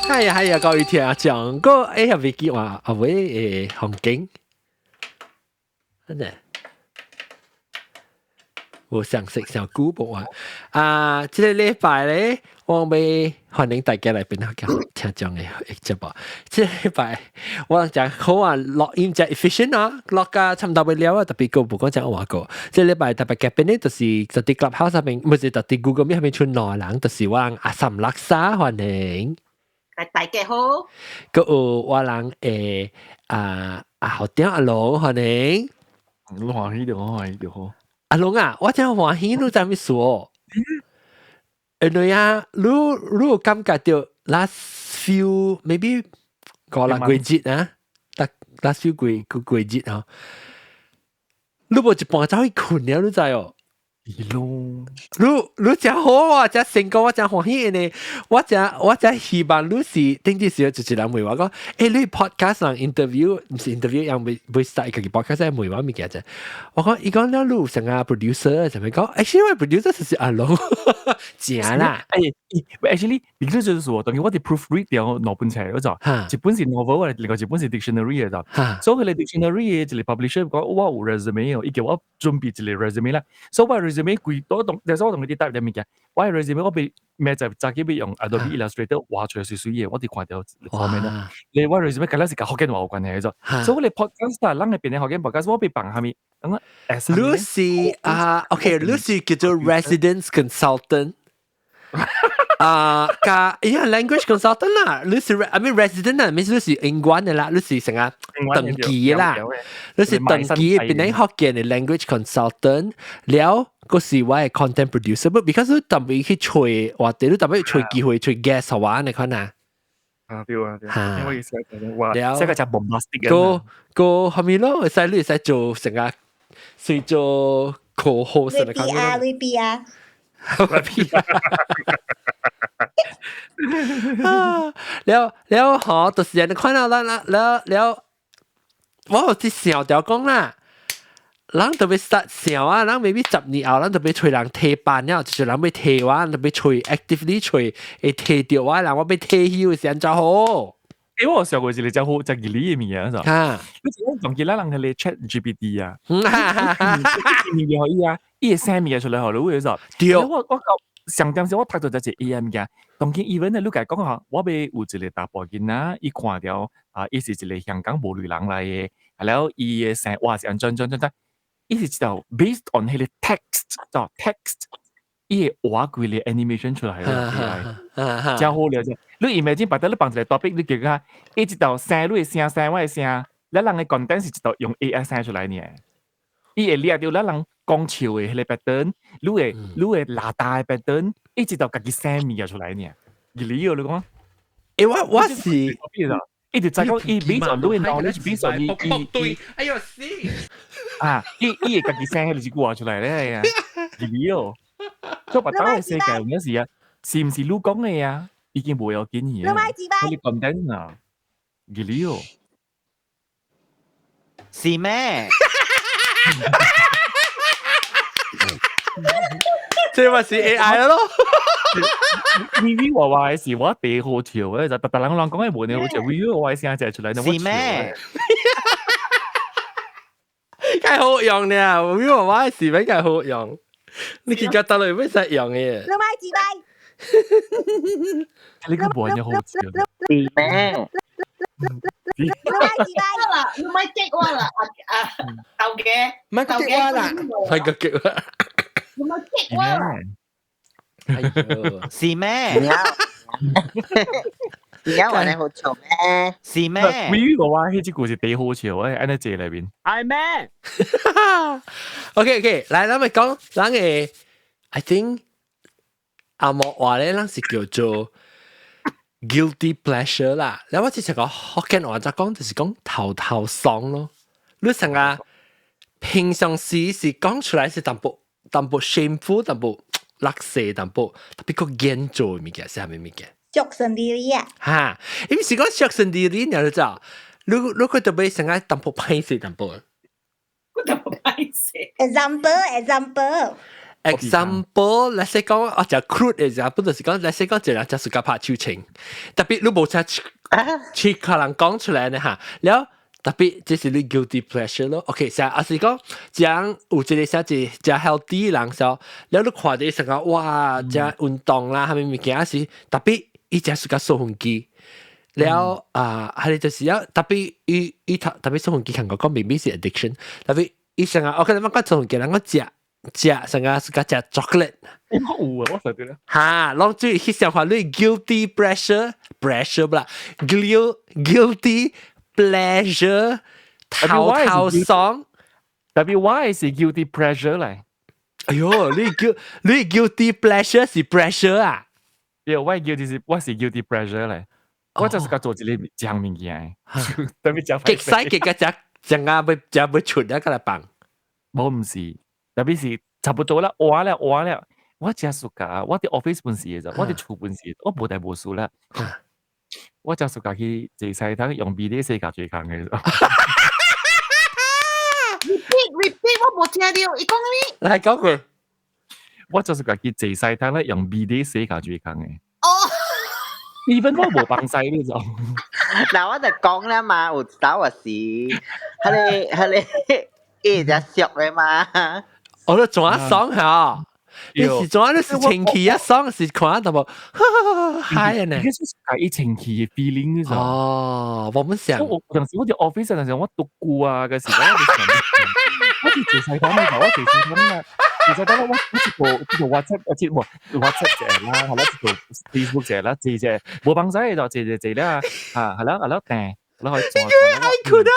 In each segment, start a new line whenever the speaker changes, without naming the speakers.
係啊係啊，各位聽講個哎呀，未記話阿偉誒風景，真係。我想食小姑婆啊！啊，這個禮拜咧，我欲歡迎大家來變下聽講的節目。這個禮拜我講好啊，錄音真 efficient 啊，錄甲差毋多欲了啊，特別個無講講話個。這個禮拜特別嘉賓咧，就是就佇 Clubhouse 上面，毋是就佇 Google Meet 上面出兩人，就是我人阿三垃圾歡迎。
大家好。
閣有我人誒啊啊校長阿龍歡迎。
你歡喜就好，歡喜就好。
阿龍啊，我真歡喜你知咩事哦？因為啊，你有感覺到 last few maybe 五六個月啊，last few 幾個幾月啊，你無一半走去睏了，你知哦？
是咯，
你真好啊，真成功，我真歡喜呢。我真希望你是頂啲時候就是人問我講，欸，你 podcast 上 interview 毋是 interview，人未未 start 家己 podcast 問我物件啫。我講伊講了你有成個 producer，就咪講，actually 我 producer 就是阿龍，正啦。
欸，actually，你這就是說，等於我佇 proofread 掉兩本冊嗰就，一本是 novel，另外一本是 dictionary 嘅就。所以佢哋 dictionary 嘅一個 publisher 講，我有 resume，伊叫我準備一個 resume 啦。所以我 resume 規多同，但是我同佢哋答啲物件，我 resume 我俾咩就早起欲用 Adobe Illustrator 畫出來水水嘅，我佇看著畫面啦。你我 resume 敢若是佮福建話有關係嘅就，所以我哋 podcast 啊，咱嘅邊嘅福建 podcast 我欲放啥物？等我
你是啊，OK，你是叫做 residence consultant。啊，加哎呀，language consultant 啦，你是 I mean resident 啊，意思你是英文的啦，你是成個登記啦，你是登記變成福建的 language consultant，了閣是我的 content producer，but because 你特別去揣話題，你特別揣機會揣 guest 好話，你看啊。
啊對啊對，因為寫個話，寫個就 bombastic
個個後面咯，會使你會使做成個，是做 co-host
你比啊，你比啊。
屁啊！了了吼，就是你看到咱啦，了了，我有啲想著講啦，人特別 start 想啊，人 maybe 10年後，人特別揣人提班了，就是人欲提我，人特別揣 actively 揣會提著我，人我欲退休時陣就好。
欸，我有想過一個真好真義理的物件，是
哈，
你知影講起咱人彼個 Chat GPT 啊，物件予伊啊，伊會生物件出來予你，是。
對。
我我上點時我讀到這一個 AI 物件，當今 even 咧，你共伊講吼，我欲有一個查埔囡仔，伊看著啊，伊是一個香港無類人來的，啊了伊的生活是按怎怎怎怎，伊是一條 based on 彼個 text，就 text，伊會畫規個 animation 出來的，真好了啫。你 imagine 別得你放一個 topic，你叫佢，伊一道聲你的聲聲我的聲，咱人的 content 是一道用 AI 生出來呢。伊會掠著咱人講笑的彼個 pattern，你會拉大的 pattern，伊一道家己生物件出來呢。義理哦，你講。
欸，我是，
伊就知講伊 based on 你的 knowledge，based on 伊伊，
哎喲死！
啊，伊會家己生彼個一句話出來咧啊，義理哦。所以別當的世界有影時啊，是毋是你講的啊？已經無要緊去啊。你 content 啊，義理哦。
是咩？
這咪是 AI 咯。
微微話話是我第好笑嘅，就特特人人講嘅無呢好笑，微微話聲就出來，
是咩？
梗係好用呢，微微話是比較好用。你結果得嚟咩使用嘅？
你買幾擺？
呢個無人好笑。
是咩？
你買幾擺
啦？你買激我啦！啊啊，豆嘅，
唔係激我啦，唔係個激我，
你買激我啦！
哎呦，
是咩？
而家話你好笑咩？
是咩？
微微話彼這句是第好笑嘅，按呢這裏面。
係咩
？OK OK，來，咱們講，咱嘅，I think 阿莫話咧，咱是叫做 guilty pleasure 啦。然後我之前講福建話就講，就是講頭頭爽咯。你成個平常時是講出來是淡薄淡薄 shameful，淡薄垃圾，淡薄特別個嚴重的物件，是啥物物件？
足順利利啊！
哈，伊毋是講足順利利，你知道？你佢特別成個淡薄歹勢淡薄。
我淡薄歹勢。
Example, example。
Example，let's say 講我食 crude example 就是講，let's say 講一個人食 suka 拍手槍，tapi 你無食去可能講出來呢嚇，了 tapi 這是你 guilty pleasure 咯。OK，成啊是講講有一個啥子食 healthy 人時，了你看著成個哇，食運動啦，啥物物件是，tapi 伊食 suka 掃糞機。了啊，係就是要 tapi 伊伊特 tapi 掃糞機，韓國講明明是 addiction，tapi 伊成個 OK，你講掃糞機，人講食食成個 suka 食 chocolate。
我有啊，我實對啦。
哈，攏注意去想法，你 guilty pressure pressure 不啦，guilty pleasure 頭頭爽。
tapi 我是 guilty pleasure 嚟。
哎喲，你 guilt 你 guilty pleasure 是 pressure 啊？
對，我 guilty 是我是 guilty pleasure 嚟。我就是個做一個這物件，特別食。
極使極個食食啊，要食要出啊，過來放。
無毋是，特別是差不多啦，換了換了。我真 suka，我佇 office 本時嘅啫，我佇厝本時，我無代無事啦。我真 suka 去坐西通用 bidet 洗鉸水空嘅。
Repeat repeat，我無聽到，伊講咩？
來講過。
我真 suka 去坐西通咧，用 bidet 洗鉸水空嘅。
哦。
even 我無幫西呢種。
嗱，我就講啦嘛，有走啊是，彼個彼個伊只熟嘅嘛。
我都做一爽下。你是做你是清氣啊爽，是看到無？嗨啊呢？
其實係一清氣嘅 feeling 啫。
哦，我們想。
我有陣時我佇 office 陣時我獨孤啊嘅時候，我就做細膽啊，我做細膽啊，做細膽我我一個一個 WhatsApp 啊，即係 WhatsApp 者啦，係啦，一個 Facebook 者啦，這隻無幫使就這這這啦，啊，係啦係啦，訂。你可以做。
愛困啊！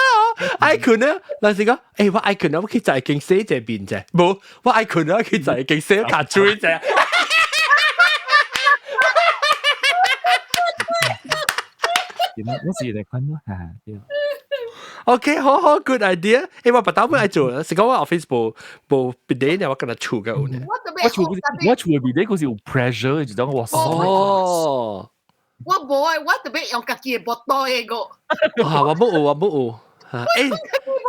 愛困啊！嗱是講，欸，我愛困啊！我去在間洗一面啫，無，我愛困啊！去在間洗鉸水啫。
我是嚟看咯，嚇。
OK，好好，good idea。欸，我別打本愛做，是講我 office 無無別的，我跟他厝嘅有呢。
我厝我厝嘅別的，嗰是有 pressure，就講我。
哦。
我無愛，我特別用家己的腹袋的個。
啊，我冇有，我冇有。欸，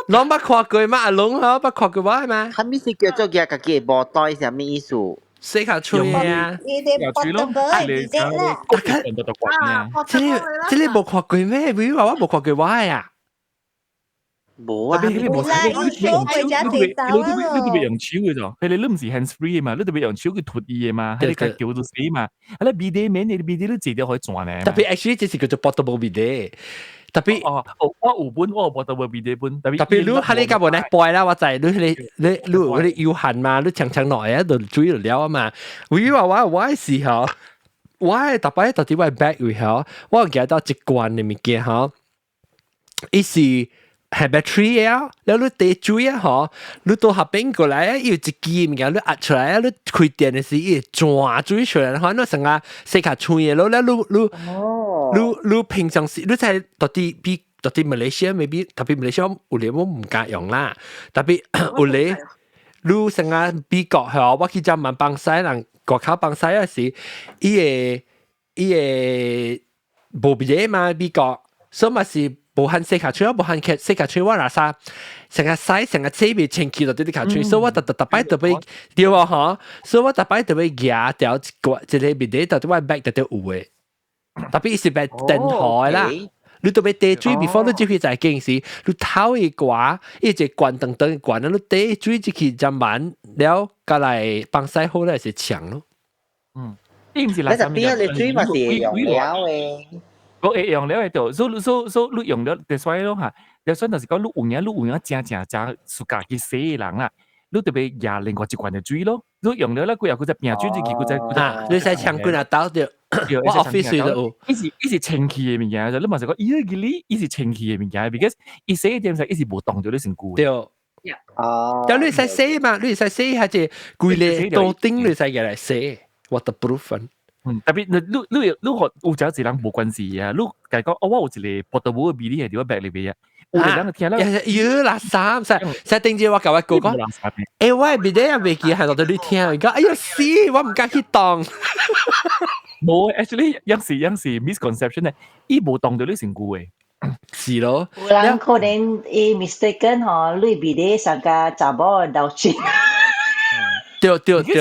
攏捌看過嗎？阿龍嗬，捌看過我係嗎？
啥物是叫做夾家己的腹袋？啥物意思？
洗鉸水啊！
你哋 portable 的啦。
這個這個無看過咩？比如話我無看過我的啊。
無啊，
你無
啦，伊手過遮濟刀
你你特別用手嘅啫，佢你你唔是 hands free 嘛，你特別用手去推伊嘅嘛，佢你叫做死嘛，啊你 bidet 免你 bidet 你自己可以轉咧。
Tapi actually 這是叫做 portable bidet。Tapi
哦，我有本，我有 portable bidet 本。
Tapi 你喺你家無咧背啦，我知你你你你有嗰啲有限嘛，你長長耐啊，就水就了啊嘛。我話我我時候，我特擺到底我 bag 位吼，我記得一罐嘅物件吼，伊是。係 battery 啊，了你滴水啊吼，你到下邊過來啊，伊有一支物件，你壓出來啊，你開電的時，伊會轉水出來，反正成個洗較脆的咯，了你你你你平常時，你在到底比到底馬來西亞 maybe 特別馬來西亞有咧我唔敢用啦，特別有咧你成個美國吼，我去只問幫西人國口幫西啊時，伊會伊會無別嘛美國，所以嘛是。無限洗鉸水，我無限洗鉸水，我若啥成個洗成個洗袂清氣就佇咧鉸水，所以我特特特擺特別對啊吼，所以我特擺特別舉掉一個一個 bidet 到底我 bag 特別有的，特別伊是白電荷的啦。你特別滴水，before 你入去在間時，你頭一掛，伊一罐長長罐，你滴水入去就慢了，過來幫洗好咧是強咯。
嗯，伊毋是
你就邊你水嘛是用了的。
我會用了會到，所以所所你用了就算咯嚇，就算就是講你有影你有影真正真 suka 去洗的人啦，你特別舉另外一罐的水咯，你用了啦，幾後佢再拼水入去，佢再
啊，你使搶幾啊兜著，我 office 就有，
伊是伊是清氣的物件，就你嘛是講伊個你伊是清氣的物件，because 伊洗的點時伊是無動著你身軀。
對。
哦。
但你使洗嘛？你使洗下只規個刀頂，你使舉來洗，waterproof。
嗯，特別你你你你學有一個人無關係啊，你家講哦，我有一個 portable bidet 佇我 bag 裏邊啊，有個人聽啦，
有垃圾，實實頂住我甲我哥講，欸，我 bidet 也袂記係落到你聽，伊講哎呀死，我毋敢去動。
無，actually 有時有時 misconception 咧，伊無動到你身軀的。
是咯，
有人可能伊 mistaken 吼，你 bidet 上個查某鬥錢。
對對對，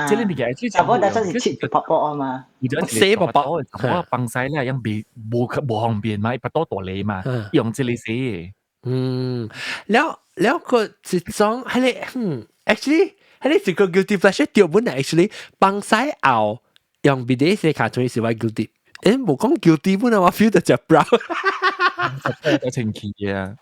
這個物件
查某但是切薄薄啊嘛，
洗薄薄，
我放西咧，因為無無方便嘛，伊腹肚大膩嘛，用這個洗。
嗯，了了個一種係個actually 係你一個 guilty pleasure 對本來 actually 放西後用別的洗跤喙是我 guilty，無講 guilty 本來我 feel 到就 proud。
就清氣啊！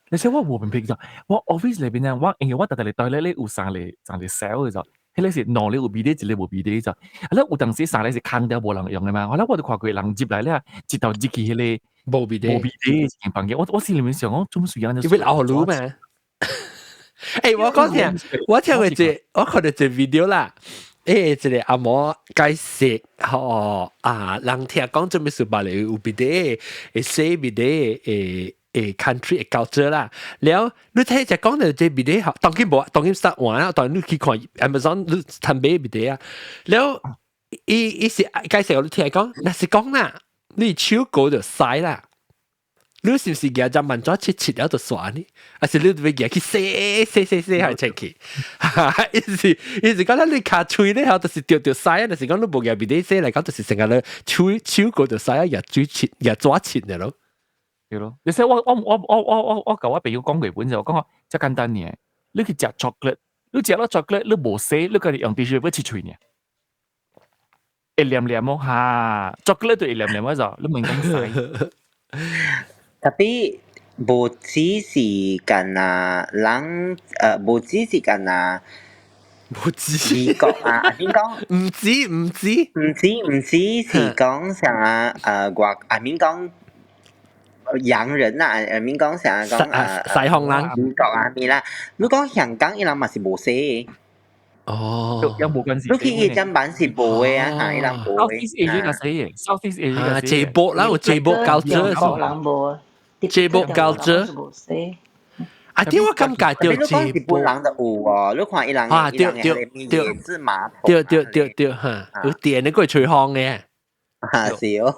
你知我無明白就，我 office 裏邊咧，我因為我特特嚟對咧，咧有三個 cell 嘅就，彼個是兩個有 bidet，一個無 bidet 就，啊咧有當時三個是空掉無人用嘅嘛，我咧我就看過人入來咧，一頭入去彼個
無 bidet
無 bidet 一間房間，我心裏面想講做乜事啊？
要流汗咩？我講聽，我聽過這，我看到這 video 啦。這個阿嬤解釋吼啊，人聽講做咩事別個有 bidet，會洗 bidet，會 country 會 culture 啦。了，你睇就講到這 bidet 吼，當今無，當今 start 換啊，當你去看 Amazon 你趁買 bidet 啊。了，伊伊是解釋我你聽講，若是講啦，你手過就使啦。你是毋是舉張萬紙切切了就算呢？還是你欲舉去洗洗洗洗還清去？意思講咱你跤喙咧，就是著著使啊！就是講你無舉 bidet 洗來講，就是成個咧手手過就使啊，舉水切舉紙切的咯。
對咯，你說我共我朋友講過本就講講遮簡單爾，你去食 chocolate，你食了 chocolate，你無洗，你家己用 tissue paper 切喙爾，會黏黏哦，哈，chocolate 就會黏黏嗰就，你毋講洗。
Tapi 無只是干那人，無只是干那
無止
美國啊，阿免講
毋止毋止，
毋止毋止是講啥外，阿免講洋人啊，阿免講啥講
西方人，
美國啊咩啦，你講香港伊人嘛是無洗。
哦，
有無關係？
你去伊間版是無的啊，伊人無的。
Southeast Asia 個洗嘅，Southeast Asia 個
這波啦，有這波culture，
人無。
這波culture。啊，點我感覺到
這日本人就有哦，你看伊人
啊，對對對，
是馬桶，
對對對對嚇，有電那個吹風嘅。
啊是哦。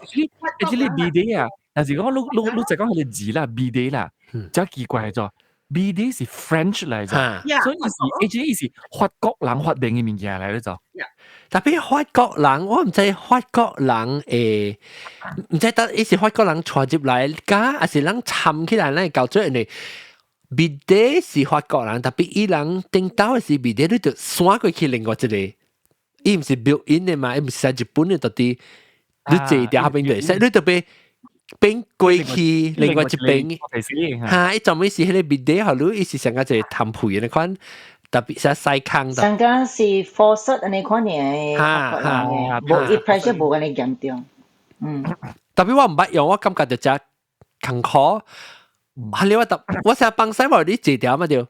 這個 bidet 啊，但是講你就講彼個字啦，bidet 啦，真奇怪咗。bidet 是 French 來咗，所以是 actually 是法國人發明嘅物件來咗。
Tapi 法國人，我毋知法國人會，毋知得伊是法國人帶入來，加還是人參起來咱搞做因為 bidet 是法國人，tapi 伊人頂到的是 bidet，你就徙過去另外一個，伊毋是 built in 的嘛，伊毋是在日本的，到底你坐佇後邊就會使，你特別變過去另外一邊，哈！伊專門是彼個 bidet，予你，伊是上個一個痰皮的款，特別是細空的。
上個是 faucet 按呢款爾，
哈哈，
無伊 pressure 無按呢嚴重。嗯。
Tapi 我毋捌用，我感覺就誠艱苦。係你我特，我成日放西無你坐條嘛對，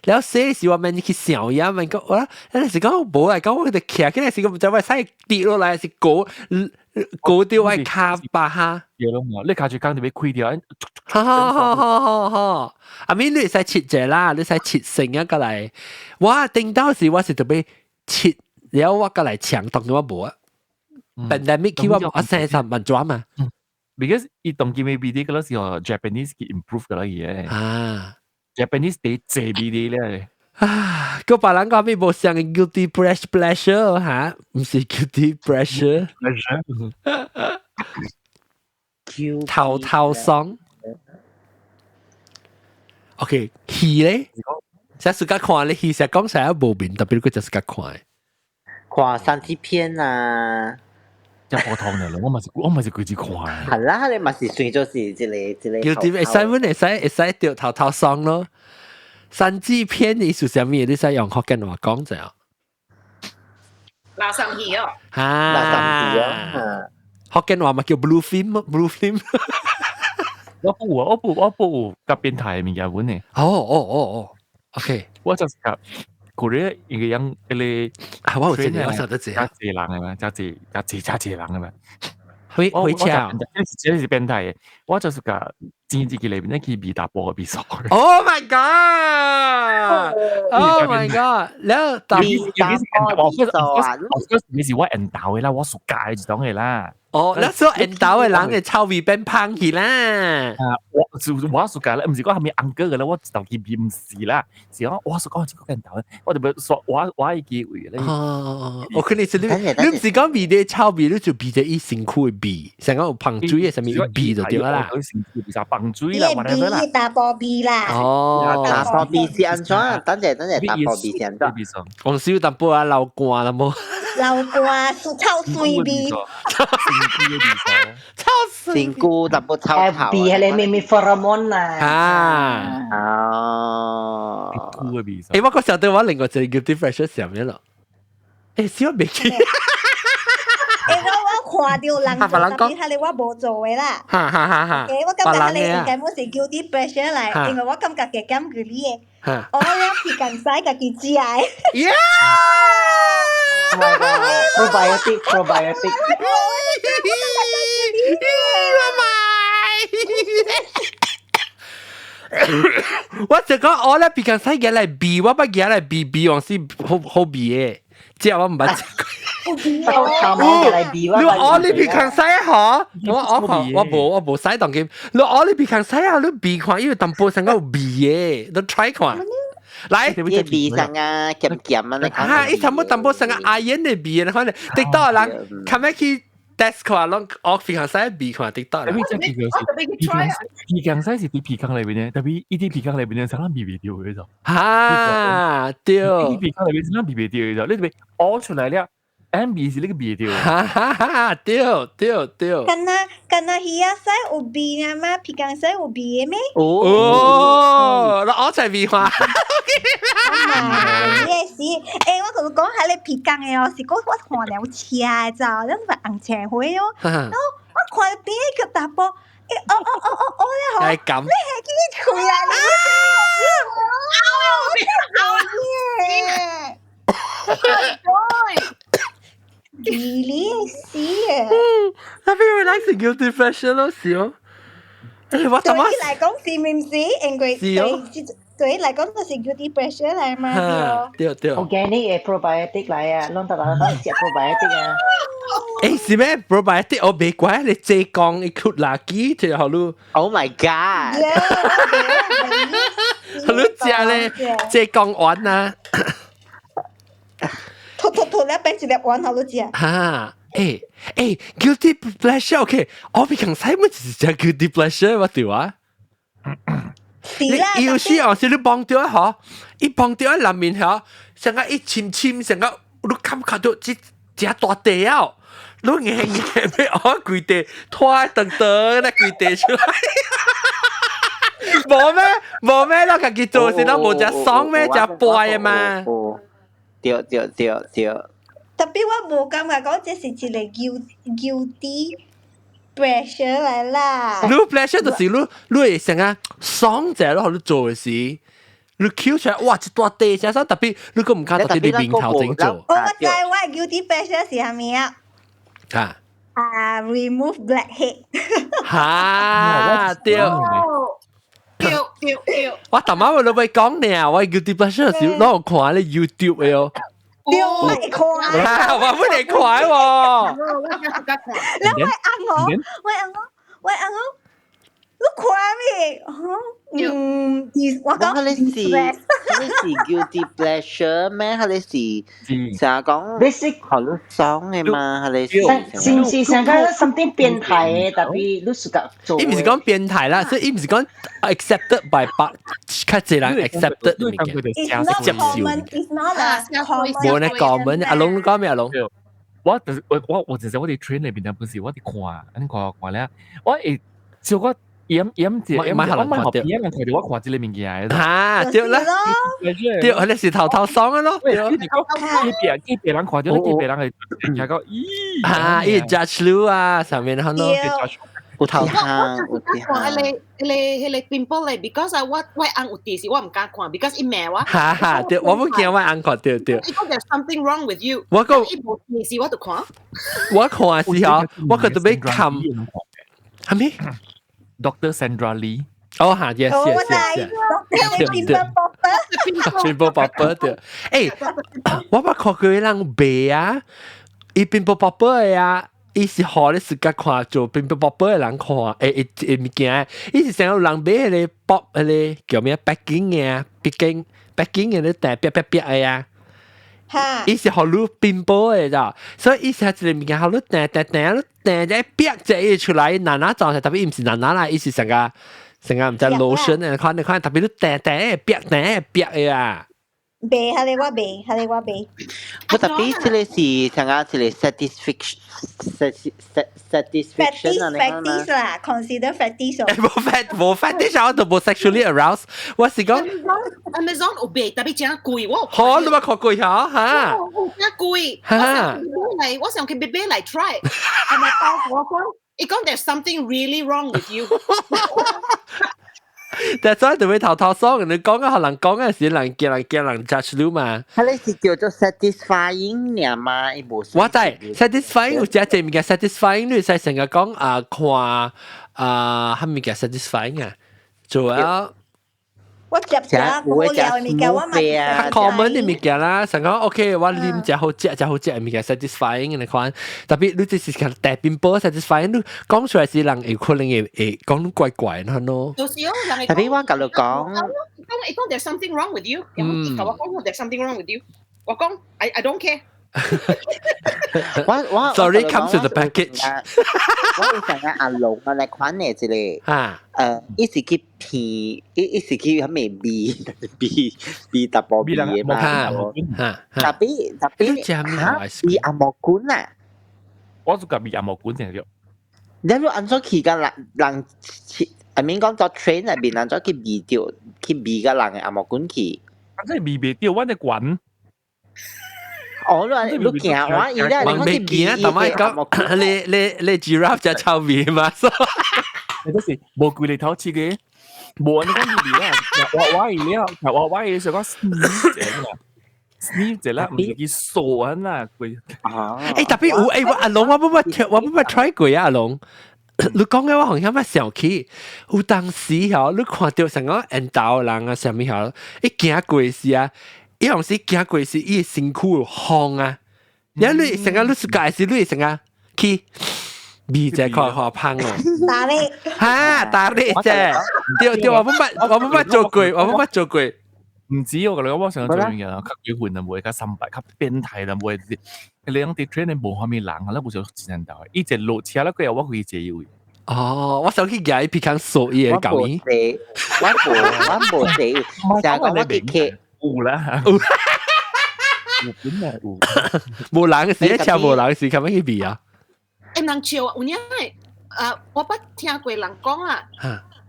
了洗時我免去想呀，免講我，那是講無來講我就徛起來是講毋知我使跌落來是過過掉我跤巴哈。
對咯，你跤喙空就欲開掉。
好好好好好好，啊咪你會使切者啦，你使切成一個來，我頂到時我是特別切了我過來搶，當我無啊。Pandemic 去我我生三萬轉嘛。
Because 伊當今嘅 bidet 嗰時候 Japanese 去 improve 㗎啦嘢。
啊
，Japanese 第濟 bidet 咧。
啊，個別人講咩無像 guilty pleasure 嚇，毋是 guilty pleasure。頭頭爽。OK，戲咧，成日自看咧，戲成日講成日無面，特別佢就是較看。
看三級片啊！
真普通嘅咯，我嘛是規日看。
係啦，你嘛是算做是這個這個。
叫會使阮會使會使著頭頭爽咯。三級片意思啥物？你使用福建話講者。
垃圾戲哦。
哈。
垃圾戲哦。
福建話嘛叫 blue film，blue film。
我不有佮變態嘅物件本呢。
哦哦哦哦，OK。
我就是佮 Korea 一個樣一個。
啊，我有這個，我曉得這個。
加濟人嘅嘛，加濟加濟加濟人嘅嘛。
會會車。
這是變態嘅，我就是佮前一個禮拜去味大波嘅比賽。
Oh my god！Oh my god！了，
味大波比賽啊！
我嗰時是我緣投嘅啦，我暑假就當嘅啦。
哦，那時候緣投的人的臭味變芳去啦。
啊，我就我暑假咧，毋是講係咪 uncle 嘅咧，我頭期唔是啦，是講我暑假這個緣投，我就說我會機會咧。
哦，我可能是你毋是講味的臭味，你就味著伊身軀的味，成講有芳水的啥物味就對啦。
身軀味啥芳水啦，whatever 啦。
查埔味啦。
哦，
查埔味是按怎？等陣等陣，查埔味是按怎？
黃燒淡薄仔流汗啦無？
流汗臭水味。
臭
身軀淡薄臭臭。
味係你咩咩 pheromone 啊？
啊。
哦。
欸，我個想到我另外一個 guilty pleasure 啥物咯？欸，小未記。
欸，我看著人做，但是彼个我無做的啦。
哈哈哈哈！
欸，我感覺彼个應該無是 guilty pleasure 來，因為我感覺加減距離的。我了皮工使家己食的。
Yeah！
Probiotic, probiotic。
我買！我就講我咧皮工使夾來味，我捌夾來味味，往是好好味的，這我毋捌食過。
你
我你皮工使嗬？我看我無使當今。你我你皮工使啊？你味看，因為淡薄成個有味的，你 try 看。來，
伊味上啊，鹹鹹啊，你看。
啊，伊淡薄淡薄成個阿煙的味，你看咧，直到人較尾去 test 看，攏學皮工使味看，直到。
特別這皮工是皮工使是佇皮工內面的，特別伊佇皮工內面的，啥人味袂著的就。
哈，對。
伊皮工內面啥人味袂著的就，你特別挖出來了。M 味是你個味著。
哈哈哈！對對對。
敢若敢若魚仔屎有味啊嗎？皮工使有味的咩？
哦，那挖出來味看。
啊，也是，欸，我同你講，彼个皮工的哦，是講我看了車的走，咱是紅車花哦，然後我看邊個查埔，欸，哦哦哦哦哦咧吼，你係去吹啊？你味你死啊！
那邊會來是 guilty pleasure 咯，是哦。欸，我
對你來講是毋是？因為對對來講就是 guilty pleasure 來嘛，
對對。
Organic 的 probiotic 來啊，攏逐逐攏食 probiotic 啊。
欸，是咩？probiotic 我袂怪你這講伊出垃圾，就予你。
Oh my god！
予你食咧，這講丸啊。
吐吐吐了變一粒丸，予你食。
哈，欸欸，guilty pleasure，OK，我比較使乜就是食 guilty pleasure 我對啊。
是啦，
有時哦，是你望著啊，嗬，伊望著啊，內面嗬，成個一深深，成個你感覺到這這大地啊，你硬硬欲挖規地拖長長咧規地出來。無咩？無咩？你家己做是攏無食爽咩？食掰的嘛。
對對對對。
Tapi 我無感覺講這是一個 guilty pleasure 來啦。
你 pleasure 就是你會成個爽者咯，你做的時，你 Q 出來，哇！一大地聲爽，特別你閣毋敢佇你面頭前做。
我知我 guilty pleasure 是啥物啊？
啊
啊，remove blackhead。
哈，對。
對對對。
我頭仔我都欲講呢，我 guilty pleasure 是攏有看咧 YouTube 的哦。
對，我會看。
我不會看喎。
你會按我，會按我，會按我，你看未？嗯，我講。
彼是彼是 guilty pleasure 咩？彼是成日講
basic
予你爽的嘛？彼是。
是毋是成個 something 變態的，tapi 你自家做。
伊毋是講變態啦，所以伊毋是講 accepted by 百較濟人 accepted 物件，
It's not common, it's not a common。
無呢 common，阿龍你講咩阿龍？
我就是我就是我佇 train 裏邊嗰陣時，我佇看，按呢看看咧，我會小可掩掩住，我莫予別人看著我看這個物件。
哈，對啦，對，彼是頭頭爽的咯。
對，你講給別給別人看著，給別人會聽講，咦，
啊，伊 judge 你啊，上面很多。
有頭
我我就是看彼个彼个彼个 pimple 咧，because 啊，我翁有佇時我毋敢看，because 伊罵我。
哈哈，對，我毋驚我翁看，對對。
伊講 there's something wrong with you。
我講
伊無佇時我就看。
我看時候，我閣特別看，啥物
？Doctor Sandra Lee。
哦哈，yes yes yes。
對對。
Pimple popper 對。欸，我捌看過人賣啊，伊 pimple popper 的啊。伊是予你自家看做 pimple popper 的人看，會會會物件，伊是想有人買彼個 pop 彼個叫咩 packing 嘅，packing packing 嘅你掟煏煏煏的啊。伊是予你 pimple 的咋，所以伊是一個物件，予你掟掟掟，你掟一煏一個出來，爛爛狀態，特別伊毋是爛爛啦，伊是成個成個毋知 lotion 的款，你看特別你掟掟煏掟煏的啊。
袂，彼个我袂，彼个我袂。
我特別這個是像啊，這個 satisfaction satisfaction 啊，你講嘛？
Fetish 啦，consider fetish。
無 fet 無 fetish，我都無 sexually aroused。我是講
Amazon 有賣，特別真貴，我
好，你捌看過嚇嚇？
真貴。我想去買來 try，係咪包我講？伊講 there's something really wrong with you。
但係所以就會頭頭爽，你講啊，可能講嘅時人驚人驚人 judge 你嘛。
佢你是叫做 satisfying 爾嘛？伊無。
我知 satisfying 有隻隻物件 satisfying，你使成日講啊看啊，係物件 satisfying 啊，做啊。
我食食無聊的物件，我嘛
較 common 的物件啦，成講 OK，我啉食好食，食好食的物件 satisfying 的款，特別你這是講大冰波 satisfying，你講出來是人會可能會會講怪怪的咯。
就是哦，人會
特別我共你講，
講伊講 there's something wrong with you，伊共我講 there's something wrong with you，我講 I don't care。
我我
Sorry, comes with the package。
我有成個阿龍啊，來款的一個，伊是去騙，伊伊是去啥物味味味淡薄味的嘛，特別特別嚇味紅毛管啊！
我就甲味紅毛管定著。
你你按怎去共人人，I mean 講坐 train 內面，按怎去味著去味共人的紅毛管去？
啊，這味袂著，我咧管。
哦，你你行我伊咧，你講
未行，但係講你你你 giraffe 只臭味嘛？
你嗰時無規日頭切嘅，無人講伊味啦，我我伊了，我我伊就講 sniff 者啦，sniff 者啦，毋是去掃啊啦，佢。
欸，特別有欸，我阿龍我冇乜我冇乜 try 過啊，阿龍。你講嘅我好像捌想起，有當時吼，你看著成個緣投人啊，啥物吼，伊行過時啊。伊有時行過時，伊身軀有風啊！你你成個你是介時，你成個去味者看看芳哦。
打你
哈，打你啫！對對，我冇捌，我冇捌做過，我冇捌做過。
毋止我共你講，我上做樣嘢啦，較過分啦，袂較三百，較變態啦，袂。你講佇 train 無啥物人啊，咱無想真難鬥。伊一落車了過後，我規坐位。
哦，我想去舉伊鼻孔掃伊的舊伊。
我無我無坐，成日講我去客。
有啦，有本來有，
無人時，車無人時，咁樣去味啊？
欸，人笑有影啊，我捌聽過人講啊，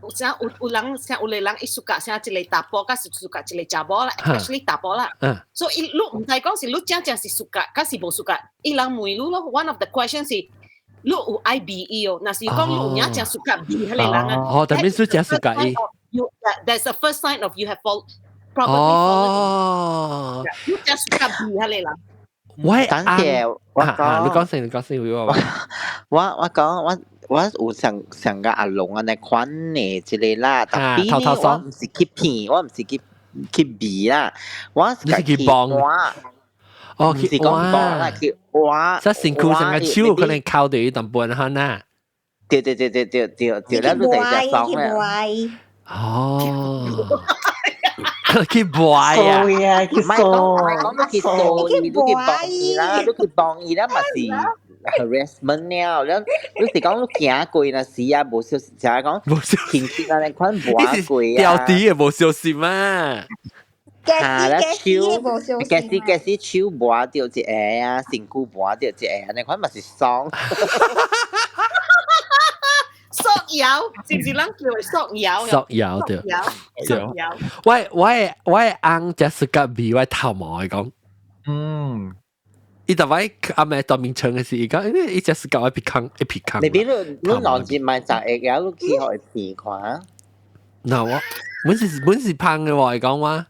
有啥有有人像有個人伊 suka 啥一個查埔，佮是 suka 一個查某啦，especially 查埔啦。所以你毋知講是你真正是 suka，抑是無 suka。伊人問你咯，one of the questions 是你有愛味伊哦，若是講你有影真 suka 味彼個人啊。
哦，代表說真 suka 伊。
You that's the first sign of you have fall probably
哦，
你真 suka 味彼個人。
我
等下我講，
你講先，你講先，我
我我講我我有上上個阿龍按呢款的一個啦，特別呢我毋是去騙，我毋是去去味啦，我是
去幫哦，
毋是講幫啦，去挖。
這身軀上個手可能靠著伊淡薄哈呐。
對對對對對對對，咱都在食爽咧。
哦，去買啊！
啊，去
唔係講唔係講你去掃伊，你去幫伊啦，你去幫伊啦，嘛是 harassment 了。你你是講你行過那時啊，無小心，就係講輕輕啊，你款磨過啊。
掉地也無小心嘛。
嚇！咱手，假使假使手磨著一下啊，身軀磨著一下，你款嘛是爽。
塑搖，是毋是咱叫的塑搖？
塑搖對，
塑搖。
我我我翁只是甲味我頭毛的講，伊逐擺阿妹當面唱的時，伊講，伊只是甲我鼻孔一鼻孔。
你比如你兩節買十個，你去予伊片看。
嗱我，本是本是芳的喎，伊講我。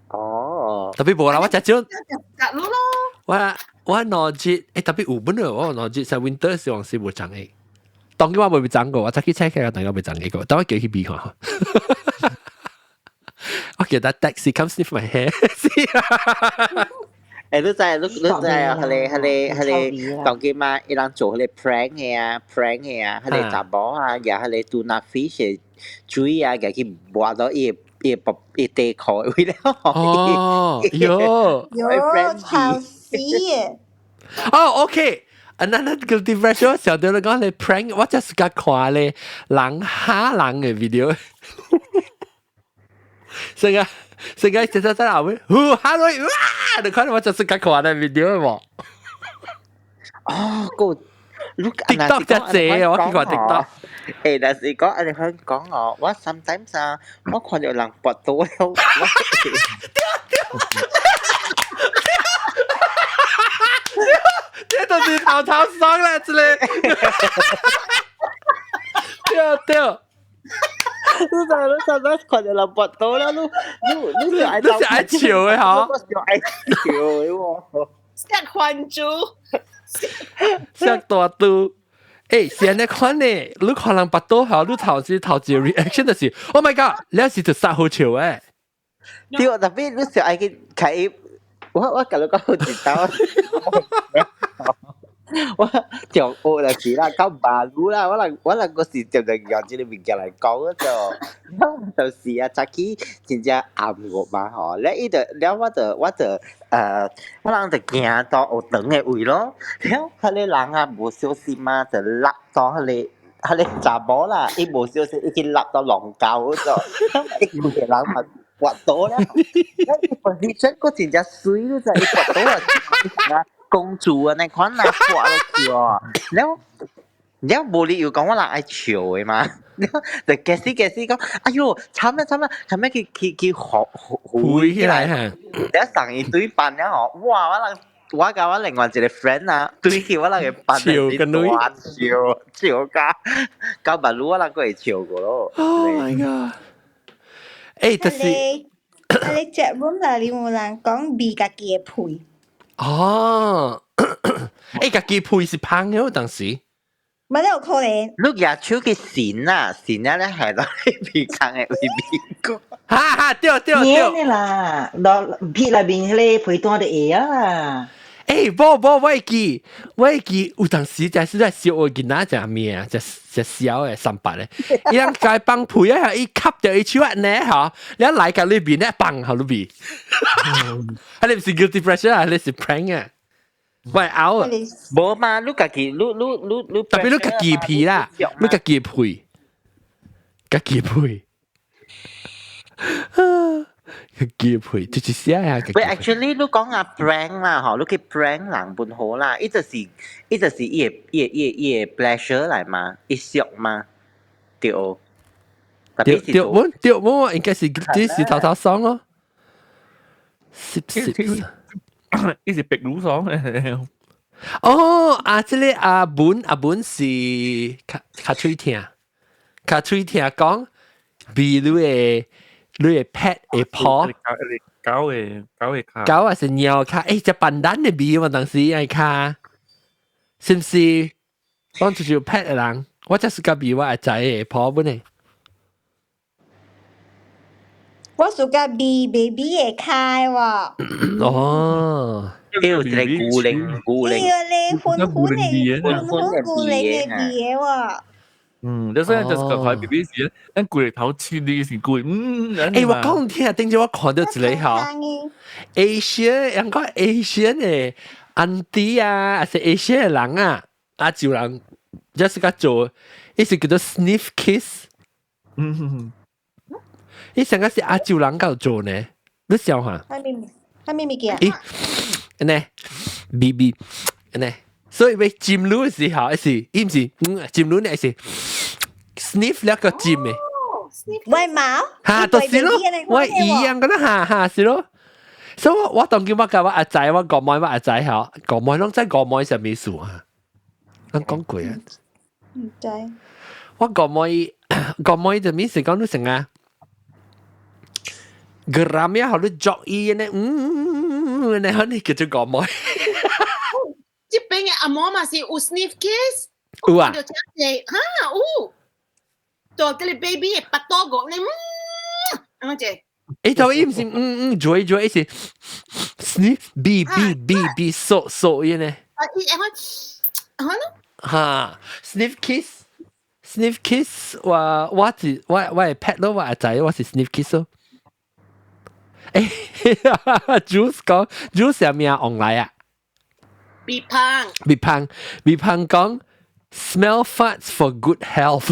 哦。
特別無啦，我食少。
食咯。
我我兩節，欸特別有本來我兩節在 winter 時候是無長的。當然我未長過，我早去 check 下，當然未長過，等我叫去比看。我叫他 taxi come sniff my hair。
欸，你知你你知啊？彼個當今嘛，伊人做彼個 prank 的啊，prank 的啊，彼個查某啊，也彼個 tuna fish 的水啊，共去抹到伊的伊底褲位了。
哦，喲，
喲，臭死嘅！
哦，OK。Another guilty pleasure 小對你講你 prank，我就是較看咧人嚇人嘅 video。成個成個直直在後面，呼嚇落，哇！你看我就是較看咧 video 喎。
哦，個你
TikTok 只濟，我去看 TikTok。
欸，但是講按呢款講哦，我 sometimes 啊，我看著人跋倒了，我
對對。這都是頭頭爽啦，這個。對對。
你知你知你看著人跋倒了，你你你是愛
你是愛笑的吼？
我是愛笑的喎。
錫還珠，
錫大肚。欸，是按呢款呢？你看人跋倒後，你頭先頭一個 reaction 就是，Oh my god！你是就殺好笑誒。
對，特別你是愛去開。我共你講有一道，我中學就是啦，到馬路啦，我人嗰時就就用這個物件來講就，就是啊，早起真正暗個嘛吼，了伊就了我就我人就行到學堂的位咯，了彼個人啊無小心啊，就落到彼個查某啦，伊無小心伊去落到龍溝咗，伊規個人嘛跋倒了，伊 position 閣真正媠，你知伊跋倒啊，公主啊那款啊跋落去哦，了了無理由講我人愛笑的嘛，了就假使假使講，哎喲，慘啦慘啦，後尾去去去扶
扶起來嚇，
了送伊對辦了吼，哇！我人我佮我另外一個 friend 啊，對起我人個扮
笑個女，
笑笑甲到馬路我人閣會笑過咯。
Oh my god！欸，就是
你 chat room 內有人講味家己的屁。
哦，欸，家己屁是芳的，當時。
無有可能。
你舉手去擤啊，擤啊咧係到你鼻孔的位味過。
哈哈，對對對。
免啦，落屁內面彼個被單就會啊。
欸，無無，我會記，我會記，有當時就是在小學囡仔食物啊，食食燒的三八的，伊人共放屁啊，伊吸著伊手按呢吼，你來共裏邊咧放予裏邊。啊，你毋是 guilty pleasure 啊，你是 prank 啊。喂，嘔啊！
無嘛，你家己，你你你你，
特別你家己屁啦，你家己屁，家己屁。家己屁，就是寫啊。
喂，actually 你講啊 prank 啦，吼，你去 prank 人本好啦，伊就是伊的 pleasure 來嘛，伊俗嘛，對。
對對，我對我應該是這是頭頭爽咯。是是。
伊是白魯爽。
哦，啊，這個阿文阿文是較較喙疼，較喙疼講，比你的 pet 會抱，
狗的跤，
狗還是貓跤？欸，隻笨蛋的味我當時愛跤，是毋是？當就是有 pet 的人，我這是個味我會知會抱本的。
我 suka 味 baby 的跤喎。
哦，
有一個牛奶牛奶，
對咧，粉粉的粉粉牛奶的味的喎。
嗯，你所以就是講 BB 時，咱規個頭黐你是規，嗯。
欸，我講聽，頂陣我看到一個吼，Asian，人講 Asian 的 auntie 啊，還是 Asian 的人啊，亞洲人，就是個做，伊是叫做 sniff kiss。伊上個是亞洲人夠做呢，你想下？
啥物物件？
咦，呢，B B，呢，所以欲親你的時候，是伊毋是，親你呢是 sniff 了個親的。
喂貓？
哈，就是咯，我一樣個啦，哈哈，是咯。所以我我當今我共我阿仔，我姑妹我阿仔吼，姑妹攏知姑妹啥物事啊？咱講過啊？
毋知。
我姑妹姑妹就意思講你成啊？geram 呀，好你作伊呢，嗯，你可能叫做姑妹。
這邊的阿嬤嘛是有 sniff kiss，
有啊？
就真濟哈有，就這個 baby 的腹肚個，你嗯，按呢隻。
誒，就伊毋是嗯嗯嘴嘴，伊是 sniff B B B B 索索伊呢。
啊，伊會可能
哈，sniff kiss，sniff kiss，我是我係 pet 咯，我係仔，我是 sniff kiss 咯。誒，Juice 講 Juice 係咩往來啊？
鼻胖，
鼻胖，鼻胖講 smell farts for good health。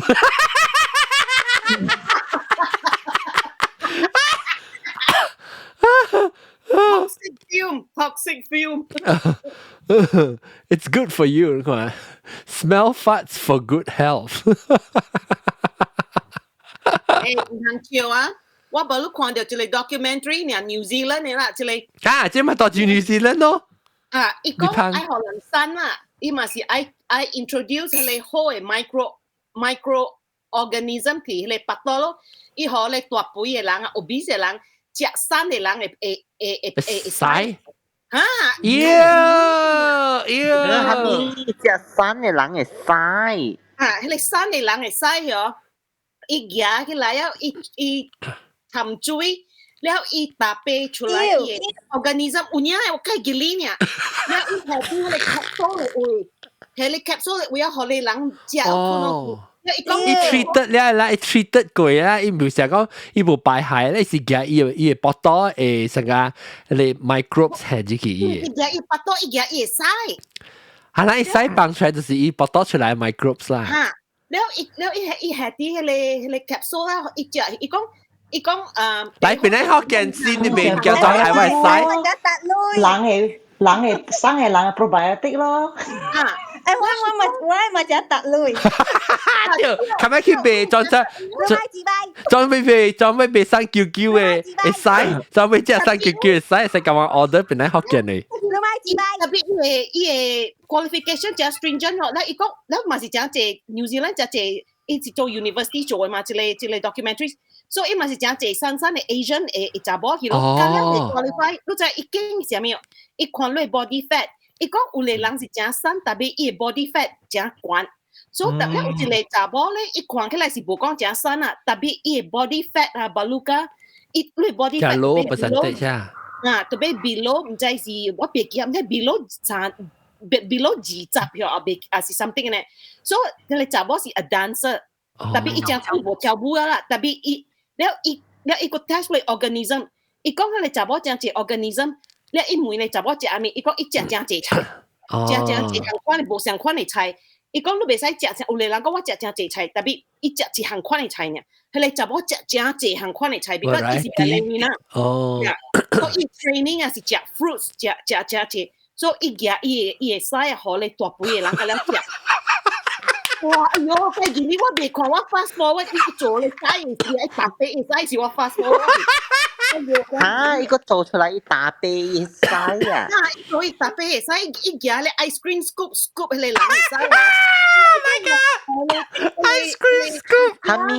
Toxic fume, toxic fume.
It's good for you. Smell farts for good health.
誒，毋通笑啊！我無你看著一個 documentary 呢，New Zealand 的啦，這個
啊，這嘛到住 New Zealand 咯。
啊，伊講愛予人瘦啦，伊嘛是愛愛 introduce 彼個好的 micro organism 佇彼個腹肚咯，伊予咧大肥的人啊，obese 的人，食瘦的人會會會會會
屎。
啊！
妖妖，
哈咪食瘦的人會屎。
啊，彼個瘦的人會屎哦，伊舉起來了，伊伊含水。了伊大便出來，伊個 organism 有影我計記哩呢。了伊下邊彼個 capsule 的位，彼個 capsule 的位啊，予你人食。
哦。伊 treated 了啦，伊 treated 過啦，伊毋是講伊無排害咧，是驚伊伊個腹肚會成個你 microbes 係入去伊。
伊驚伊腹肚，伊驚伊會屎。
係啦，伊屎放出來就是伊腹肚出來 microbes 啦。
哈，了伊了伊伊下啲彼個彼個 capsule 啦，伊食伊講。伊講誒，
來邊咧福建先，你袂叫做係我屎。
人會人會生嘅人 probiotic 咯。
啊，
誒，我我嘛我嘛食達類。
對，琴日去賣裝裝裝備賣裝備賣生球球的會使，裝備食生球球會使，使共我 order 邊咧福建的。
特別伊个伊个 qualification 誠 stringent 咯，咱伊講，咱嘛是誠濟 New Zealand 誠濟，伊是做 university 做的嘛，這個這個 documentary，所以伊嘛是誠濟瘦瘦的 Asian 的的查某去咯，咁樣會 qualify，你知伊經啥物？伊看你 body fat，伊講有個人是誠瘦，特別伊的 body fat 誠懸。所以特別有一個查某咧，伊看起來是無講誠瘦啊，特別伊的 body fat 啊，巴魯卡，伊你 body fat
low percentage 啊。
啊，特別 below 毋知是我別記，毋知 below 三 below 20啊，別啊是 something 呢。所以彼個查某是 a dancer，特別伊誠久無跳舞啊啦，特別伊了伊了伊個 test 咧 organism，伊講彼個查某誠濟 organism，了伊問咧查某食啥物，伊講伊食誠濟菜，食誠濟項款的無相款的菜。伊講你袂使食，有個人講我食誠濟菜，特別伊食一項款的菜爾。彼個查某食誠濟項款的菜，because 伊是 ballerina。
哦。
所以 training 啊是食 fruits，食食食濟，所以伊舉伊個伊會使予咧大肥的人共了食。哇！哎喲，計日我袂看，我 fast forward 伊做咧使是一大杯，會使是我 fast forward。
嚇！伊個做出來一大杯會使啊！
啊！伊做一大杯會使，伊舉咧 ice cream scoop scoop 彼個人會使。
Oh my god！Ice cream scoop。
哈咪？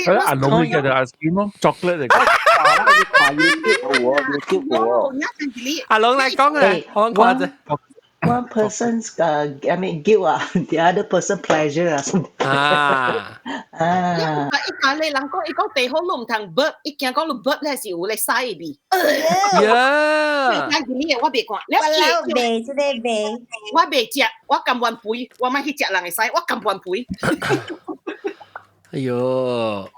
係阿龍會叫做 ice cream 咯，chocolate 嚟嘅。
看 YouTube 有喎，YouTube 有喎。
阿龍嚟講啊，好講啫。
One person's I mean guilt 啊，the other person pleasure 啊。
啊
啊！
伊講咧，人講伊講地方你毋通 burp，伊驚講你 burp 咧是有咧屎味。
呀！
我袂看，
我老袂這個袂，
我袂食，我甘願肥，我莫去食人的屎，我甘願肥。
哎喲！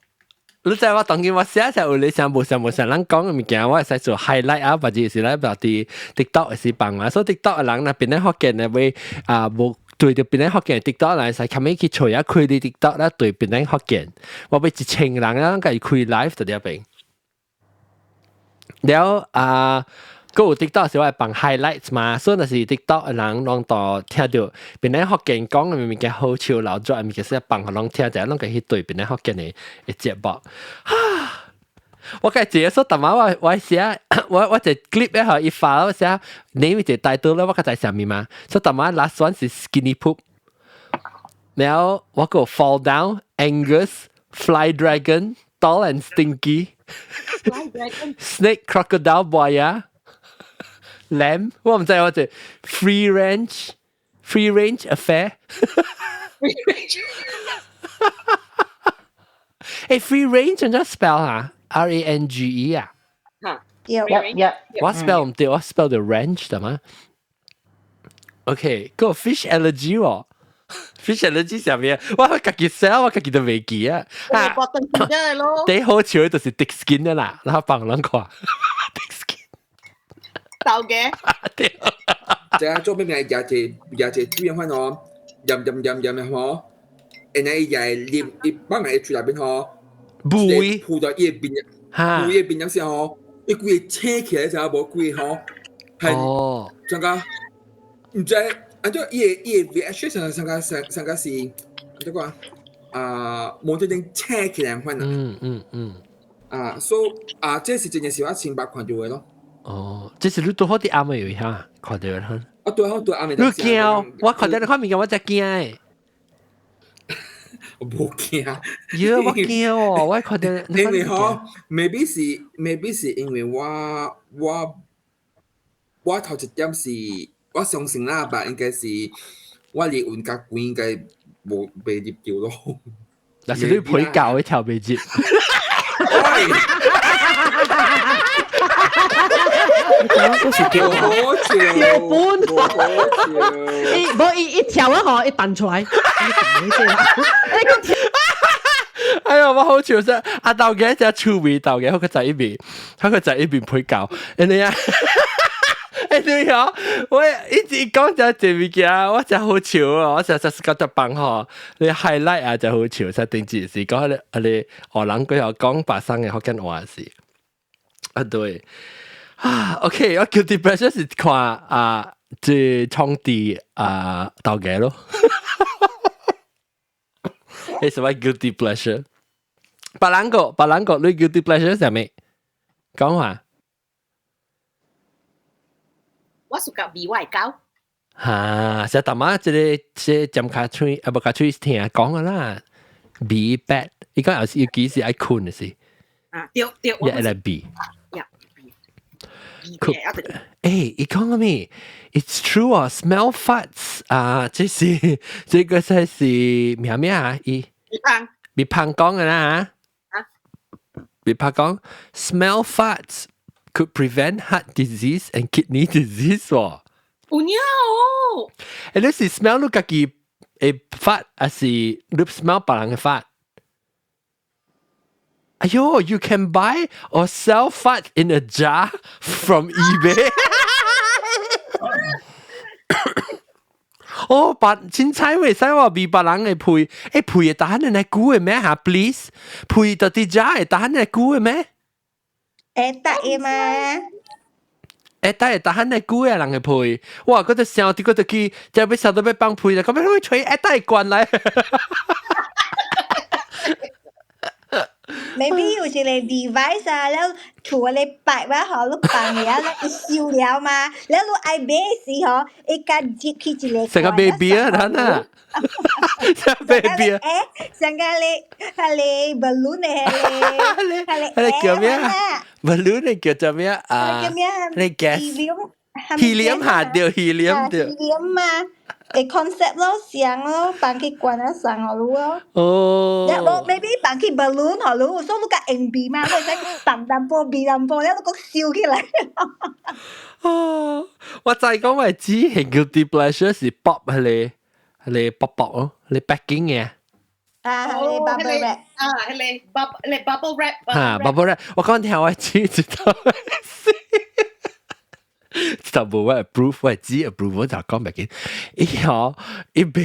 你知我當今我寫寫有你想無想無想，人講嘅物件，我會使做 highlight 啊，或者是咧表啲 TikTok 會使放啊。所以 TikTok 嘅人若邊咧福建嘅會啊無對著邊咧福建 TikTok 人使較尾去揣啊開啲 TikTok 啦，對邊咧福建，我欲1000人啊，家己開 live 佇遐邊。了啊，閣有 TikTok 是我會放 highlights 嘛，所以若是 TikTok 嘅人攏都聽著邊咧福建講嘅物件好笑流轉嘅物件，是放予攏聽者，攏家去對邊咧福建嘅嘅節目。哈！我計一個說，逐擺我我寫我我一 clip 咧，予伊發我寫 name 一個 title 咧，我較知啥物嘛。所以逐擺 last one 是 skinny poop，然後我個 fall down Angus fly dragon tall and stinky snake crocodile buaya lamb 我毋知我這 free range affair。
Free range
誒，free range 怎樣 spell 啊？ R A N G E 啊。
嚇，
對。
Yep.
我 spell 毋對，我 spell 著 range 的嘛。OK，個 fish allergy 喎，fish allergy 啥物？我家己寫，我家己都袂記啊。
啊，我等陣咯。
第好笑就是 thick skin 的啦，然後幫人看 thick skin。
豆嘅。
對。
這做咩名？也一也一水款哦，飲飲飲飲嘅吼，然後伊也會啉，伊放喺喙內邊吼，
味
鋪到伊的面，鋪伊的面時吼，伊規个青起來，知影無？規个吼，係像個毋知按怎伊的 reaction 上上個上上個是按怎講啊？無真正青起來款啊。啊，所以啊，這是真正是我清白看著的咯。
哦，這是你拄好佇暗暝有遐看著的。
啊，對好對暗暝。
你驚？我看著你看物件，我才驚的。
我無驚。
喲，我驚哦！我看著。
因為吼，maybe 是因為我頭一點是，我相信啦吧，應該是我離溫較懸，應該無袂入著咯。
但是你陪教的條袂入。
喂！
嗰時叫
好笑，
跳本，
好笑。
伊無伊一跳啊吼，伊彈出來。你講跳。
哎呀，我好笑啫！阿豆嘅隻趣味豆嘅，佢在一邊，佢在一邊陪教，人哋啊，哎對啊，我一直講這這物件，我真好笑啊！我實實是覺得放吼，你 highlight 啊，真好笑。實定字是講你啊你學人佢又講白生嘅福建話是啊對啊，OK，我 guilty pleasure 是看啊，這創地啊豆嘅咯。係什麼 guilty pleasure？別人個，別人個，你 guilty pleasure 係咩？講話。
我 suka 味我的狗。
哈，成大媽這個這針卡喙啊，無卡喙聽講個啦，味 bad，伊講有時尤其是愛睏的時。
啊，對對，
也會來味。
呀，
欸，伊講咩？It's true 啊，smell farts 啊，這是這個才是咩咩啊？伊
蜜芳，
蜜芳講的啦。
啊，
蜜芳講 smell farts could prevent heart disease and kidney disease 喎。
有影哦！
欸，你是 smell 你家己的 fart，還是你 smell 別人的 fart？哎喲，you can buy or sell fart in a jar from eBay。哦，白凊彩袂使話味別人的屁，欸屁會當來久的咩嚇？Please，屁到佇遮會當來久的咩？
會得的嘛？
會得會當來久的人的屁，哇！嗰隻想佇嗰度去，這欲想到欲放屁啦，咁樣會吹會得關來。
Maybe 有一個 device 啊，了厝咧擺啊吼，你放了咧，伊收了嘛，了你愛買時吼，伊共入去一個。
成個 baby 啊，咱啊，成個 baby 啊。
欸，成個咧，彼個 balloon 的彼個，
彼個叫咩啊？balloon 的叫做咩啊？
叫咩啊？
你 gas。 helium 下對 helium 對。
helium 嘛。會 concept 咯，上咯，放去罐仔送予你咯。
哦。
無 maybe 放去 balloon 予你，所以你較用味嘛，你會使放淡薄味淡薄，了你閣收起來。
哦，我再講我知係 guilty pleasure 是 pop 彼個彼個 pop pop 咯，彼個 packing 嘅。
啊，彼個 bubble wrap。
啊，彼個 bubble 彼個 bubble wrap。
哈，bubble wrap，我講聽我知知道。就無我 approve，我知 approve 我就講袂緊。伊吼，伊買，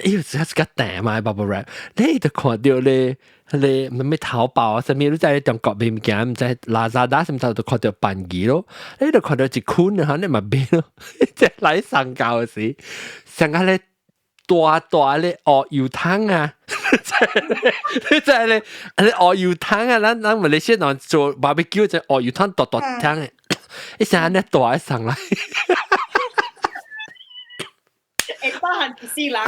伊有時較平嘛，bubble wrap，你就看著咧，彼個咩淘寶啊，啥物你在中國買物件，毋知 Lazada 啥物就看著便宜咯。你就看著一捆啊，你嘛買咯。即來上交時，上個咧大大咧烏油桶啊，你知咧，咧烏油桶啊，咱咱馬來西亞做 barbecue 就烏油桶大大桶的。伊成日大送來，
會包含一世人。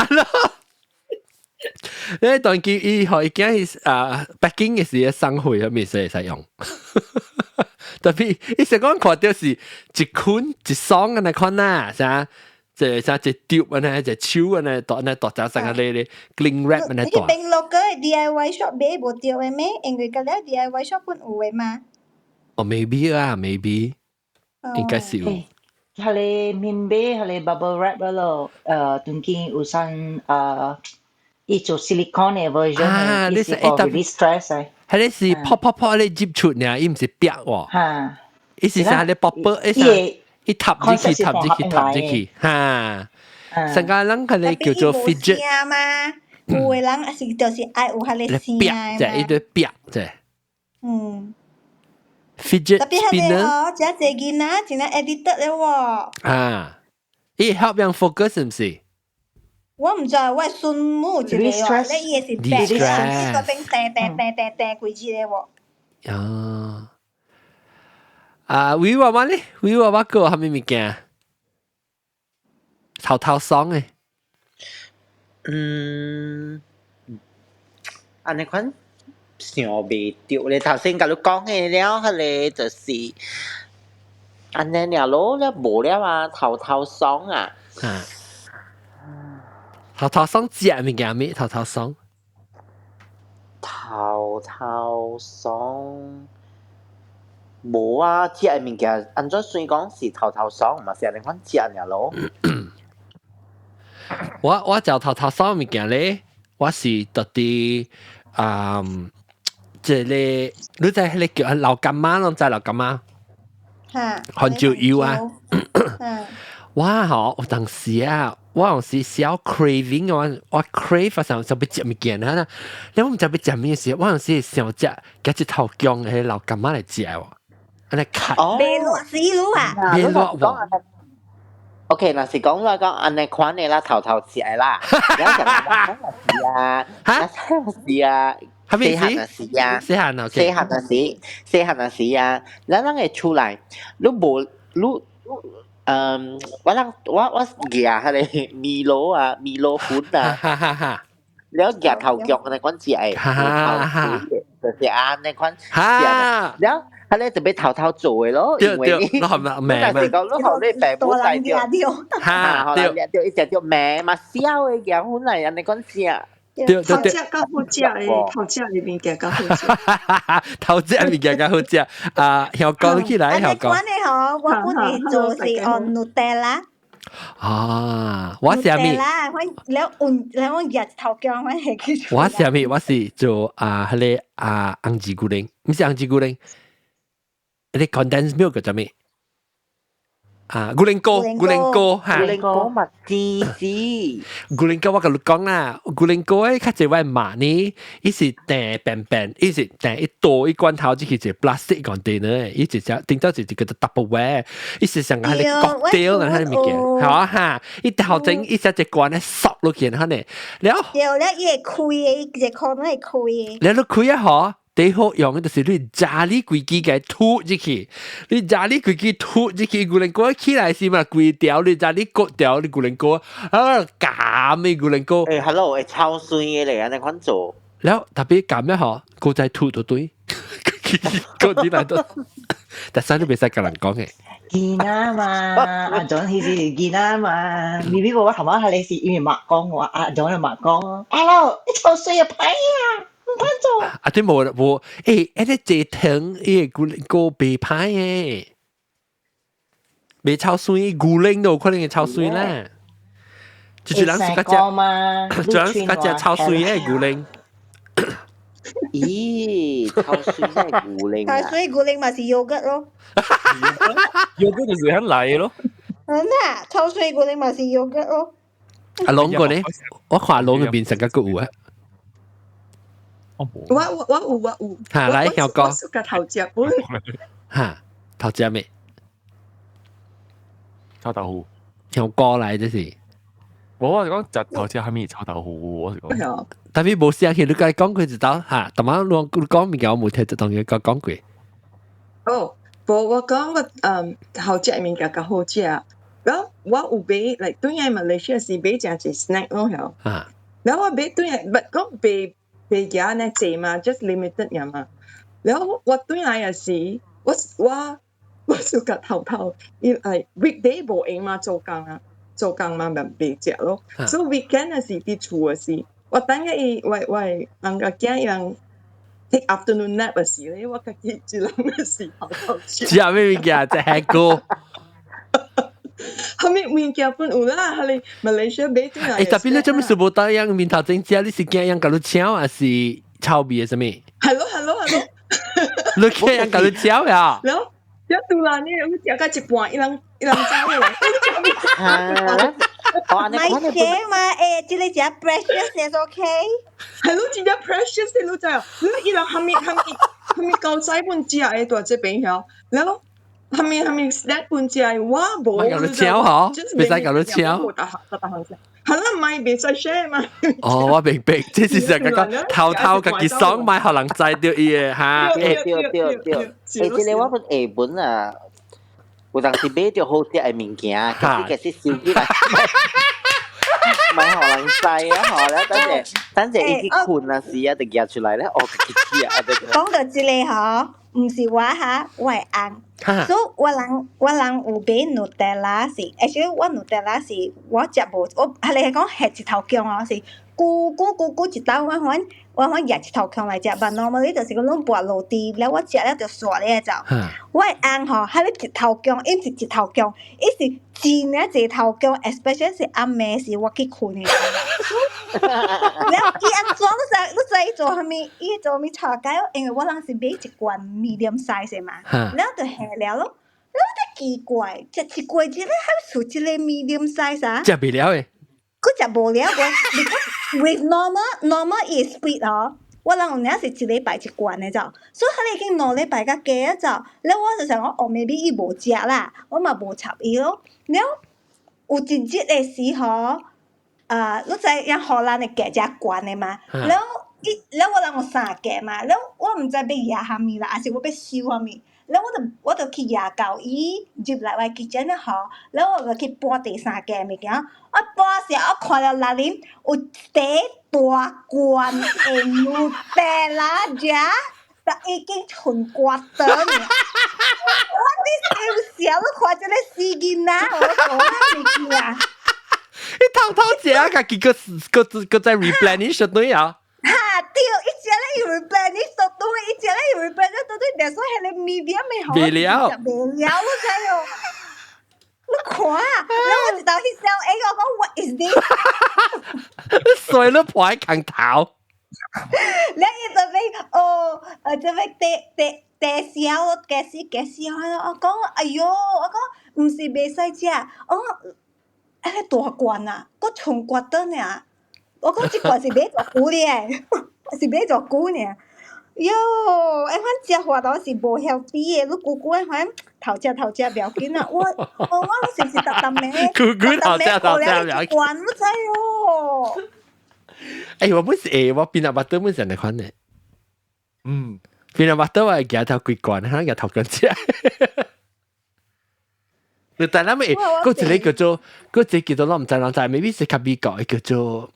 你當佢伊予伊囝啊，北京的時送貨遐物會使用。特別伊是講看著是一捆一雙按呢款啊，啥？一個啥一丟按呢，一個手按呢，大按呢大隻成個咧咧 cling wrap 按呢大。
你去邊落個 DIY shop 買無著的咩？因為個了 DIY shop 本有的嘛。
哦，maybe 啊，maybe 應該是有。
係你面買係你 bubble wrap 咯，當今有啥伊做 silicone 的 version
啊，
你是 for release stress 的。
係你是泡泡泡你接觸呢，伊毋是煏喎。
嚇。
伊是啥？你 bubble，伊是伊插入去，插入去，插入去，哈。成個人佢哋叫做 fidget
嘛，有的人是就是愛有彼个聲
煏，就一堆煏，啫。Fidget
特別係個哦，這濟囡仔真正 addicted 了喎。
啊，伊 help 人 focus 是毋是？
我毋知，我孫母一個哦，咧伊是白，伊個邊掟掟掟掟掟幾日個喎。
啊，啊，威娃娃咧，威娃娃個啥物物件？頭頭爽的。
嗯，按呢款想袂著咧，頭先共你講的了，彼个就是按呢爾咯，了無了啊，頭頭爽啊。
啊，頭頭爽食物件咩？頭頭爽。
頭頭爽。無啊，食的物件按怎算講是頭頭爽，嘛是按呢款食爾咯。
我食頭頭爽物件咧，我是特地啊，這個你知彼個叫老柑仔，攏知老柑仔？
嚇。
番椒油啊！我吼有當時啊，我有時小 craving 我我 crave 想想欲食物件啊，你我毋知欲食咩時，我有時想食，夾一頭薑彼老柑仔來食喎，按呢崁。
袂熱死你啊！
袂熱喎。
OK，若是講來講按呢款的啦，頭頭食的啦，有時是啊，嚇，是啊，細漢若是啊，
細漢啊，
細漢若是，細漢若是啊，咱人會出來，你無你。嗯，我人我我夾彼个米露啊，米露粉啊，了夾頭薑按呢款食的，頭就是按呢款食，了彼个就欲頭頭做的咯，因為
你係咪命
嘛？是講你予你爸母知著，哈，對，對，伊食著命嘛，痟的夾粉來按呢款食。
對對對，
頭食較好食的，頭食的物件較好食。
頭食的物件較好食。啊，曉講起來，曉講。
按呢吼，我本來做是按 Nutella。
啊，我是啥物？
我了換了我日頭薑，我係去。
我是啥物？我是做啊，彼个啊，紅字牛奶，毋是紅字牛奶，彼个 condensed milk 叫啥物？啊，牛奶糕，牛奶糕哈，
牛奶糕嘛，甜死。
牛奶糕我共你講啦，牛奶糕誒較濟我媽呢，伊是訂便便，伊是訂一多一罐頭，就是一個 plastic container，伊一隻頂到是一個 Tupperware，伊是上個彼个 cocktail 那彼物件，係哈，伊頭前伊只一罐咧索落去，哈呢，了。
對了，伊會開的，一個可能會開的。
了，你開啊嗬？最好用的就是你炸你規支共吐入去，你炸你規支吐入去，牛奶糕起來是嘛？規條你炸你割掉你牛奶糕，啊鹹的牛奶糕。
欸，hello，會超酸的咧，按呢款做。
了特別鹹了嗬，閣再吐就對，閣啲來都，但係你袂使共人講的。
囡仔嘛，阿 John 彼時是囡仔嘛，明明我頭先係你是因為媽講我，阿 John 就媽講，hello，你臭水啊歹啊！毋通做。
啊，對無無，欸，彼个蔗糖，伊个牛奶糕袂歹的，袂臭酸，牛奶都有可能會臭酸啦。就是人是較食，就人是較食臭酸的牛奶。
咦，臭酸的牛奶
啊！所以牛奶嘛是 yogurt 咯。
yogurt 就是響奶咯。
嗯啊，臭水牛奶嘛是 yogurt 咯。
阿龍個呢？我看阿龍嘅面成個閣有啊。
我我我有我有。
嚇，來曉哥。
我屬頭食本。
嚇，頭食咩？
臭豆腐。
曉哥來這是。
我是講食頭食蝦米臭豆腐，我是講。
特別無聲氣，你共講過一道嚇，逐擺你講物件我無聽得當然講講過。
哦，無我講我頭食物件較好食，然後我有買，like 對下馬來西亞是買誠濟 snack 咯，曉。
啊。
然後我買對下，不講袂袂夾呢濟嘛，just limited 爾嘛。然後我對來也是，我我我就甲頭頭，伊係 weekday 無閒嘛做工啊。做工嘛，咪袂食咯。所以 weekend 嘅時佇厝嘅時，我等下伊我我人個囝伊人 take afternoon nap 嘅時咧，我家己一人嘅時候頭食。
食咩物件？食黑鍋。
後面物件本有啦，係你馬來西亞買轉來。
欸，特別你做咩事無當樣面頭前食？你是驚人共你搶，還是臭味的啥物？
係咯係咯係咯。
你驚人共你搶呀？
然後一突然呢，我食到一半，伊人伊人走來，
唔係寫嘛？欸，這個食 precious 是 OK。
係咯，真正 precious 你知哦？你伊人蝦米蝦米蝦米狗仔本食的蹛這邊曉，然後。蝦米蝦米 snack 本食的，我無。
共你搶嗬，袂使共你搶。
係啦，唔係袂使 share 嘛。
哦，我明白，這是成個講偷偷家己爽，莫予人知著伊的哈。
對對對對，欸，這個我本下本啊，有當時買著好食的物件，可是其實收起來，莫予人知啊！吼，咧等陣等陣伊去睏啊時啊，就舉出來咧，哦，家己食啊。
講到這個吼，毋是我哈，我的翁。所以我人我人有買 Nutella 是，actually 我 Nutella 是我食無，我係你講下一頭強哦，是久久久久一道我反我反夾一頭強來食，但 normally 就是講攏抹落滴，了我食了就煞咧就。我的翁吼，彼個一頭強，伊毋是一頭強，伊是真爾濟頭強，especially 是暗暝時我去睏的時。了伊按怎你知你知伊做啥物？伊做啥物炒雞？因為我人是買一罐 medium size 的嘛，了就下了咯。了我就奇怪，食一個月咧，還剩一個 medium size 啊？
食袂了的。
閣食無了無？Because with normal normal 伊 split 哦，我人有領是一禮拜一罐的就，所以彼個已經2禮拜較加啊就，了我就想講哦，maybe 伊無食啦，我嘛無插伊咯。了有一日的時候，啊，你知影荷蘭的價誠懸的嘛？了伊了我人有三格嘛，了我毋知欲攑啥物啦，還是我欲收啥物？了我就去攑到伊入來我 kitchen 了吼，了我就去搬第三格物件，我搬時我看到內面有一大罐的 Nutella 食，但已經剩掛燈。我佇笑，你看這個死囡仔，我講物件。
你偷偷食，家己閣閣閣再 replenish 就對啊。
哈對，伊食咧又 replenish 就對，伊食咧又 replenish 就對，但是彼個 medium 的吼，
袂了，
袂了，你知無？你看，然後我一頭去笑，欸，我講 What is this？
所以你破喺空頭。
了伊就欲哦，就欲第第第笑，加死加死，我講哎喲，我講毋是袂使食，我講彼個大罐啊，閣剩掛轉爾。我講這罐是買偌久咧，是買偌久爾。喲，欸，反食法都是無 healthy 的，你久久的反頭食頭食袂要緊啊。我我我是毋是逐逐暝？
久久頭食頭食袂要緊。
罐，你知哦？
欸，我本是會，我 peanut butter 本是按呢款的。Peanut butter 我會舉頭幾罐，可能舉頭罐食。但咱咪，閣一個叫做，閣一個叫做我毋知人知，maybe 是較美國的叫做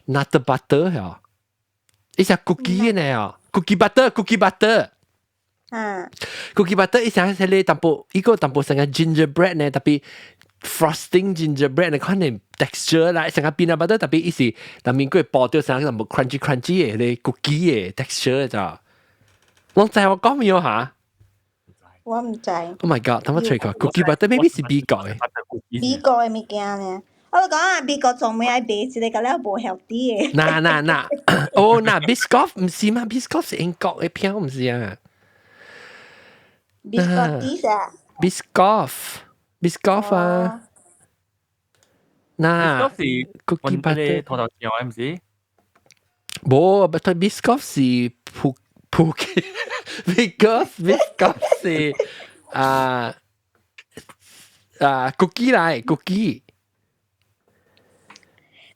nut butter 嗬，伊是 cookie 的呢哦，cookie butter，cookie butter。Cookie butter 伊成係咧淡薄，伊個淡薄成個 gingerbread 呢，特別 frosting gingerbread 呢，可能 texture 啦，成個 peanut butter 特別伊是內面閣會包著成個淡薄 crunchy crunchy 的咧 cookie 的 texture 咋？攏知我講沒有嚇？
我毋知。
Oh my god！等我揣看 cookie butter maybe 是美國的。
美國的物件呢？我就講啊，美國專門愛賣這個，佮了無 healthy 的。
嗱嗱嗱，哦嗱，Biscoff 毋是嘛？Biscoff 是英國的片，毋是啊？
Biscotti 啊
？Biscoff，Biscoff 啊？嗱
，Biscoff 是
cookie butter
頭頭條的，毋是？
無，but Biscoff 是普普嘅，Biscoff Biscoff 是啊啊 cookie 來 cookie。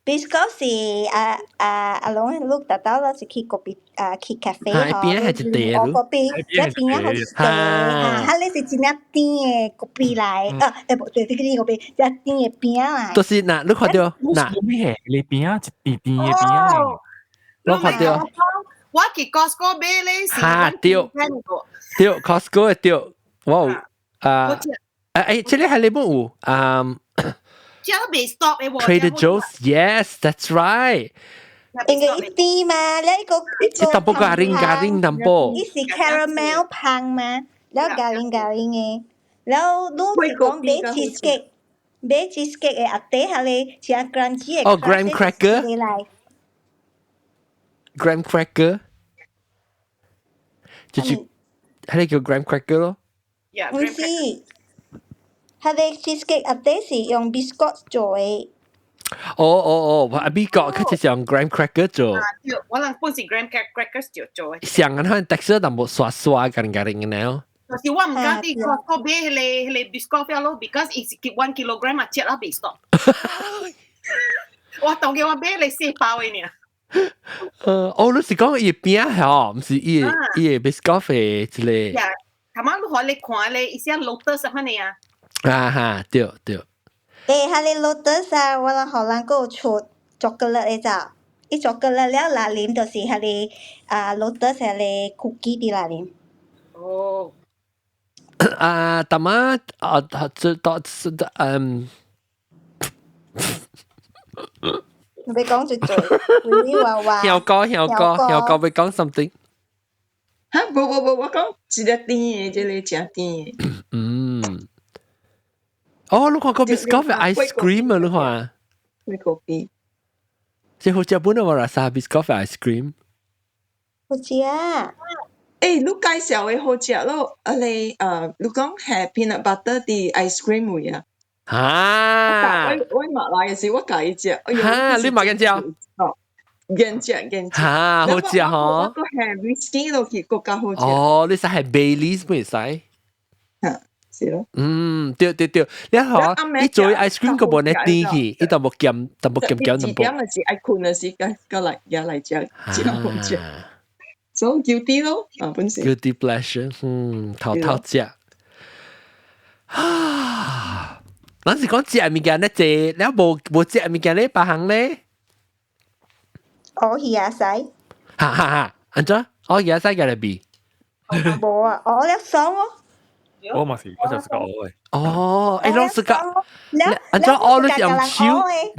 Biscoff 是啊啊阿龍，你特到啦是去咖啡啊去咖啡
吼，邊係一塊
哦咖啡，這邊仔好一塊，啊，彼個是真正甜的咖啡來，啊，欸無對，這個咖啡，這甜的餅來。
就是嗱，你看著嗱，
咩？你餅仔一甜甜的餅仔。
你看著。
我去 Costco 買咧是。
哈對，對 Costco 的對，我有啊，誒誒，這個係你本有啊。
食都袂 stop 的喎。
Trader Joe's，yes，that's right。
應該一啲嘛，你個
一淡薄咖喱咖喱淡薄。
伊是 caramel 香嘛，了咖喱咖喱的，了你是講買 cheesecake，買 cheesecake 的下底係咧食 crunchy 的。
哦，graham cracker。graham cracker，就是係你叫 graham cracker 咯。
唔是，係個 cheesecake 下底是用 biscuit 做的。
哦哦哦，啊美國佢就是用 graham cracker 做。
對，我人本是 graham crackers 做做的。
上個可能 texture 淡薄刷刷緊緊嘅呢。
就是我毋敢佇 Costco 買彼個 biscuit 咯，because 伊是 1 kilogram 啊，食了袂 stop。我當佢我買嚟四包的爾。
哦，你是講伊餅嗬，毋是伊伊個 biscuit 的一個。
呀，頭仔你看你看咧，伊寫 Lotus 款的啊。
啊哈，對對。
欸，彼個 Lotus 啊，我人予人閣有出巧克力的咋，伊巧克力了內面就是彼個啊 Lotus 彼個 cookie 佇內面。
哦。
啊，大媽啊，這到是的，嗯。
你欲講一句，你話話。
曉哥，曉哥，曉哥欲講 something。
哈，無無無，我講一個甜的，這個誠甜的。
嗯。哦，你看過 Biscoff ice cream 啊？你看。
水果冰。
這好食本啊！我來啥 Biscoff ice cream。
好食啊！
欸，你介紹的好食咯，啊你你講係 peanut butter 佇 ice cream 位啊？
啊！
我馬來的時，我共伊食。
哈！你嘛敢食？
哦，願食願食。
哈，好食吼！
我係 whisky 落去，閣較好食。
哦，你使係 Baileys 袂使？
嚇，是咯。
嗯，對對對，你睇你做 ice cream 個無呢甜去，伊淡薄鹹，淡薄鹹鹹淡薄。
一點的是愛睏的時，佮佮來也來食，真好食。所以 guilty 咯，啊本身。
guilty pleasure，嗯，偷偷食。啊！咱是講食物件咧濟，了無無食物件咧別項咧。
烏魚仔西。
哈哈哈！按怎？烏魚仔西個來比？
無啊，烏了爽哦。
我嘛是，我就是個烏的。
哦，欸，攏是個，按怎烏你是用手，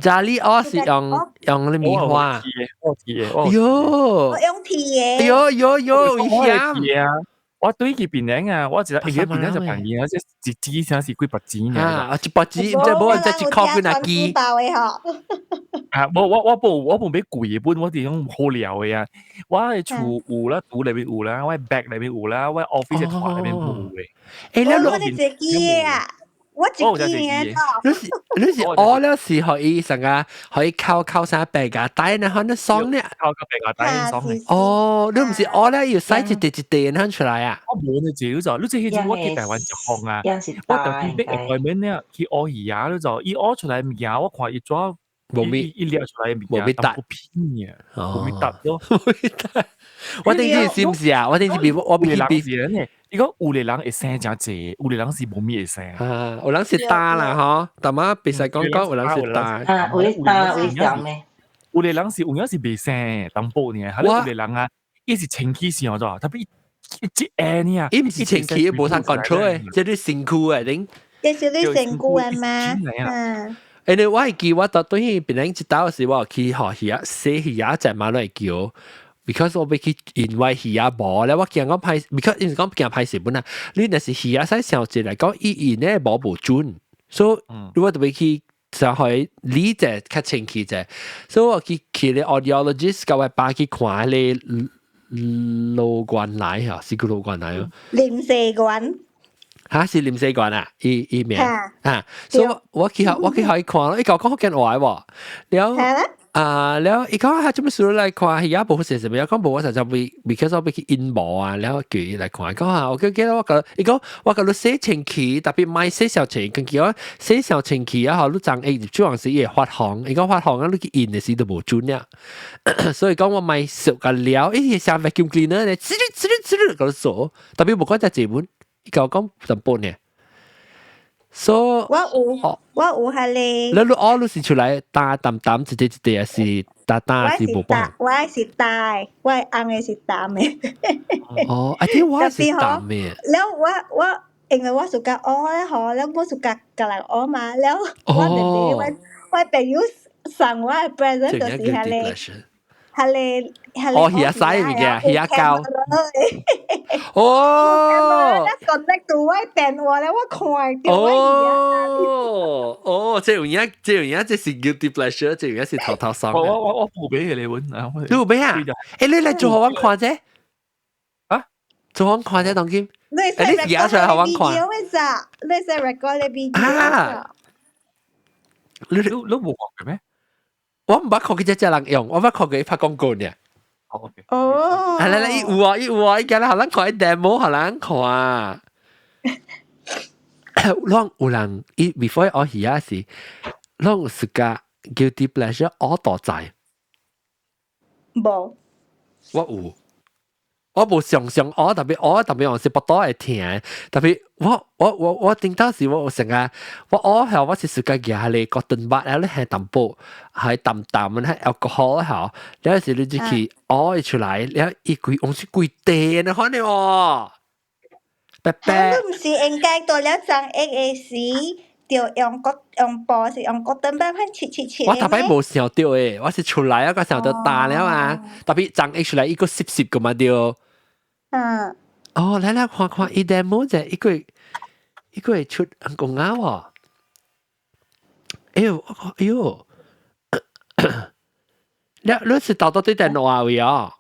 咖喱烏是用用咧棉花。
我鐵的，
喲。
我用鐵的。
喲喲喲，危險。
我對佢檳榔啊，我一個一個檳榔就便宜啊，即一支啥是幾百錢
啊，一百錢，唔知無人知一箍幾若支。
包的吼。
啊，無我我無我無買貴的本，我是用好料的啊。我的厝有啦，櫥內面有啦，我的 bag 內面有啦，我 office 的台內面有的。
欸，你
我一支的啊，我一支的。
你是你是烏了是可以啥個可以扣扣啥白夾帶呢？可能爽呢？
扣個白夾帶爽呢？
哦，你毋是烏了要洗一塊一塊然後出來啊？
我無呢這就，你這彼陣我去台灣食飯啊，我就去買外面呢，去烏魚仔，你就伊烏出來物件，我看伊怎
無味，
伊掠出來物件，
無味得，
偏嘅，無味得咯，
無味得。我頂次是毋是啊？我頂次比我比
比人呢，伊講有个人會生誠濟，有个人是無咩會生。
啊，有人是焦啦吼，但嘛袂使講講有人是焦。
啊，有咧焦，有咧鹹的。
有个人是有影是袂生淡薄爾，還有個人啊，伊是清氣上咗，特別一一下呢，
伊毋是清氣，無通 control 的，這你身軀的頂。
這是你身軀的嗎？嗯。
因為我會記我到對彼檳城一道時，我有去學魚仔洗魚仔在馬來橋。because 我欲去因為魚仔毛咧，我驚講歹，because 因為講驚歹勢本啊。你若是魚仔使上一來講，伊伊呢毛無準，所以如果特別去就係理者較清氣者，所以我去去咧 audiologist 共我爸去看咧羅關來嚇，是叫羅關來哦。
林世元。
嚇是林世元啊，伊伊名啊，所以我去我去予伊看咯，伊共我講福建話喎，了。啊，了伊講啊，做咩事來看？伊也無寫啥物，講無我實在會，because 我欲去印毛啊，了叫伊來看。講啊，我記記得我講，伊講我共你洗清氣，特別莫洗傷清，根據我洗傷清氣啊，吼，你長會入手時伊會發紅，伊講發紅啊，你去印的時就無準了。所以講我莫掃個了，伊像 vacuum cleaner 咧，吱吱吱吱，共你掃，特別無講只這本，伊共我講淡薄呢。所以
我有，我有彼個。
你你烏你是出來焦淡淡一塊一塊，還是焦焦還是無半？
我是焦的，我翁的是淡的。
哦，I think 我是淡的。
了我我因為我 suka 學咧，嗬，了我 suka 共人學嘛，了我弟弟我朋友送我的 present 就是彼个。彼个彼個
哦，魚仔物件，魚仔膠。哦。
connect 到我電話咧，我看著我
哦哦，這有影，這有影，這是 guilty pleasure，這有影是偷偷送。
我冇俾你揾啊！
你有俾啊？欸，你來做予我看者？
啊？
做予我看者當今？
你
你而家出來予我看。
你使 record 咧 video
啊？
你冇看過咩？
我毋捌看過這隻人用，我捌看過伊拍廣告爾。
哦。
來來來，伊有啊，伊有啊，伊今日予咱看伊 demo，予咱看。攏有人伊 before 學魚仔時，攏有 suka guilty pleasure 學大仔。
無。
我有。我無常常學，特別學特別我是腹肚會疼，特別我頂當時我有成日我學後我是 suka 舉彼個 cotton bud 了，你還淡薄，還淡淡的，還 alcohol 吼，了時你就去學出來，了伊規往是規地呢，款的哦。白白。
你毋是應該到了長疫的時，就用個用布是用 cotton bud 款切切切。
我逐擺無想著的，我是出來啊個想著焦了啊，特別長疫出來伊閣濕濕個嘛對。哦，來來看看伊 demo 者，伊個伊個會出紅公喎。哎喲，哎喲，你是豆豆對電話位啊？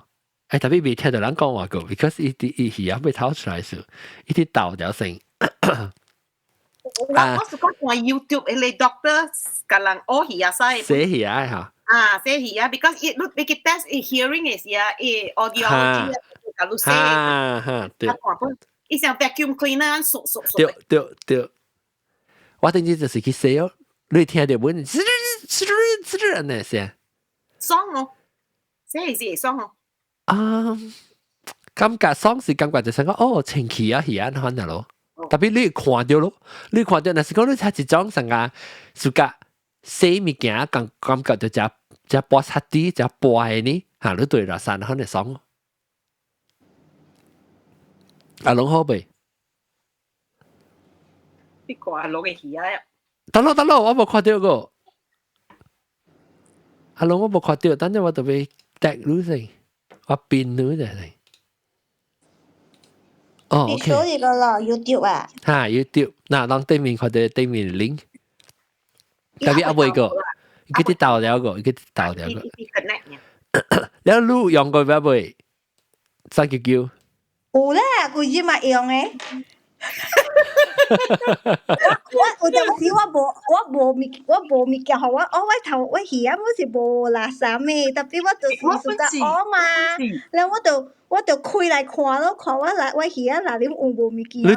哎，特別未聽著人講話過，because 伊佇伊耳仔欲透出來時，伊佇豆條聲。
我是講看 YouTube 彼個 doctor 共人學耳仔。
洗耳仔嚇。
啊，洗耳仔，because 伊你去 test 伊 hearing 的時啊，伊 audiology 共你洗。
哈哈，對。
伊像 vacuum cleaner 掃掃掃。
對對對，我頂次就是去洗哦，你聽著阮，吱吱吱按呢聲。
爽哦，洗是會爽哦。
啊，感覺爽是感覺就是講哦，清氣啊，耳仔款咯。特別你看著咯，你看著，若是講你睇一種啥個，suka 洗物件感覺就誠誠薄擦啲，誠薄的呢，嚇你對啦，散可能爽。阿龍好未？
你看阿龍的耳仔。
等咯等咯，我無看著過。阿龍我無看著，等陣我特別 tag 你先，我變你就係。哦
你 show 呢個咯，YouTube 啊？
哈，YouTube，嗱，當對面看著對面 link，特別阿妹個，伊叫啲豆了個，伊叫啲豆了個。了你用過未？399。
有啦，規日嘛用的。我有陣時我無物件，予我我頭我耳仔我是無垃圾的，特別我就是 suka 學嘛，然後我就開來看咯，看我來我耳仔內面有無物件。
你一一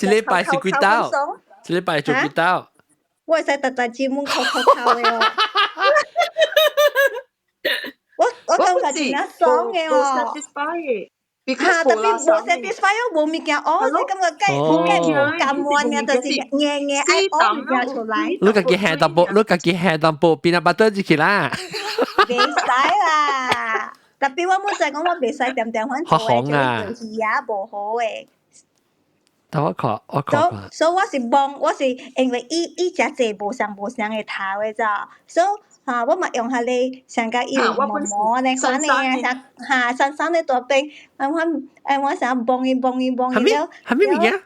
禮拜是幾刀？一禮拜做幾刀？
我會使逐逐節目扣扣扣的哦。我感覺真正爽的哦。嚇，特別無 satisfy 無物件學，你感覺計計甘願嘅，就是硬硬愛學物件出來。
你家己下淡薄，你家己下淡薄，peanut butter 入去啦。
袂使啦，特別我冇知講我袂使恬恬款做的，
啊，
就是耳仔無好的。
等我看，我看看。
所以我是摸，我是因為伊誠濟無相無相的頭的，所以哈，我嘛用彼个上甲伊有毛毛按呢款的啊，啥哈酸酸的大邊，啊我哎我啥摸伊摸伊摸伊了。
啥物物件？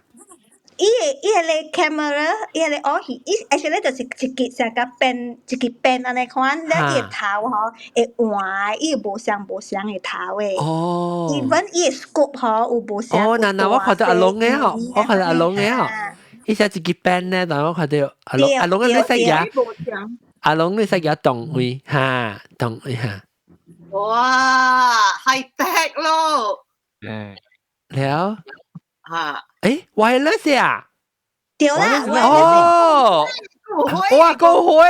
伊個 camera，伊個學戲，伊 actually 就是一支上共變一支變按呢款，了伊個頭吼會換，伊有無相無相的頭的。
哦。
even 伊個 scope 吼有無相。
哦，嗱嗱，我看著阿龍的吼，我看著阿龍的吼，伊寫一支變咧，但我看著阿龍阿龍你識舉？阿龍你識舉動位哈，動位哈。
哇，high tech 咯。
了。
啊。
誒，wireless 啊？
對啦，
哦，哇，夠火！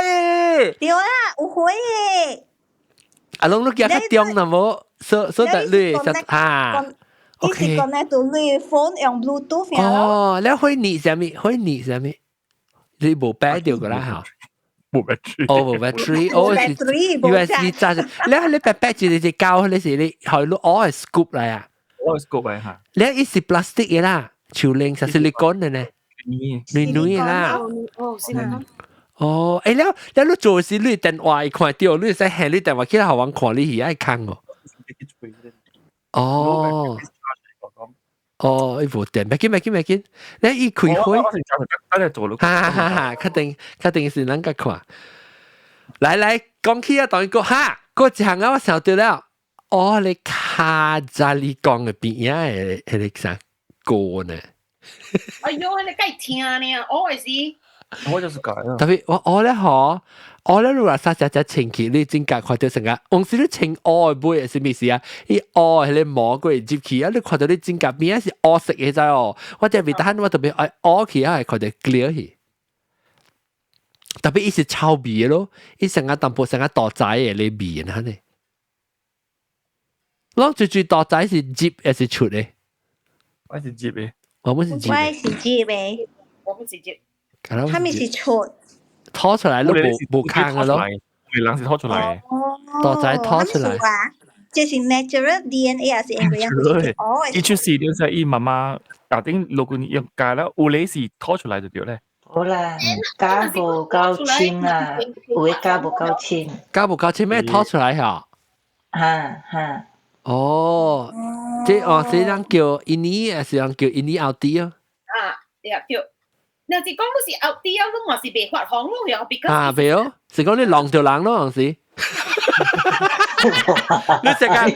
對啦，有火的。
阿龍你舉較中啦無？所所得你哈。
伊是 connect 到你 phone 用 Bluetooth。
哦，你會膩啥物？會膩啥物？你無擺著個啦嚇？
無 battery。
哦，無 battery，哦是 USB 插住。你白白一個膠，你是你係你愛 scoop 來啊？
我 scoop 來嚇。
你伊是 plastic 的啦，樹靈是 silicone 的呢。軟軟啦。
哦，是啦。
哦，欸了了，你做時你電話會看著，你會使還你電話起來予阮看，你耳愛空哦。哦。哦，伊無電，袂緊袂緊袂緊，你伊開會，哈哈哈，確定確定是咱個看。來來，講起啊，當一個哈，過一項啊，我想著了，哦，你卡扎里講的邊仔的彼个啥歌呢？
哎喲，你該聽呢，我是。
我就是講
特別我我咧嗬，我咧如果啥只只清氣，你真夾看著成個，往時你穿烏的尾是咩事啊？伊烏彼个毛過入去啊，你看著你真夾邊仔是烏色的知哦。我特別等我特別愛烏起啊，會看著 clear 去。特別伊是臭味的咯，伊成個淡薄成個大仔的咧味呢呢。攏最最大仔是入還是出的？
我是入的。
我們是入。
我是入的。
我們是入。
他們是出，
拖出來都無無空嘅咯，
人是拖出來，
大仔拖出來。
這是 natural DNA 還是因為
哦，伊出事了就伊媽媽啊頂如果你用教了，有理是拖出來就對咧。
好啦，膠無夠清啊，有的膠無夠清。
膠無夠清咩拖出來嚇？
哈哈。
哦，這哦，這人叫印尼，還是人叫印尼後底啊？
啊，對對。若是講你是後底啊，你嘛是袂發紅咯，又比較
啊，袂哦，是講你弄著人咯，是。你成個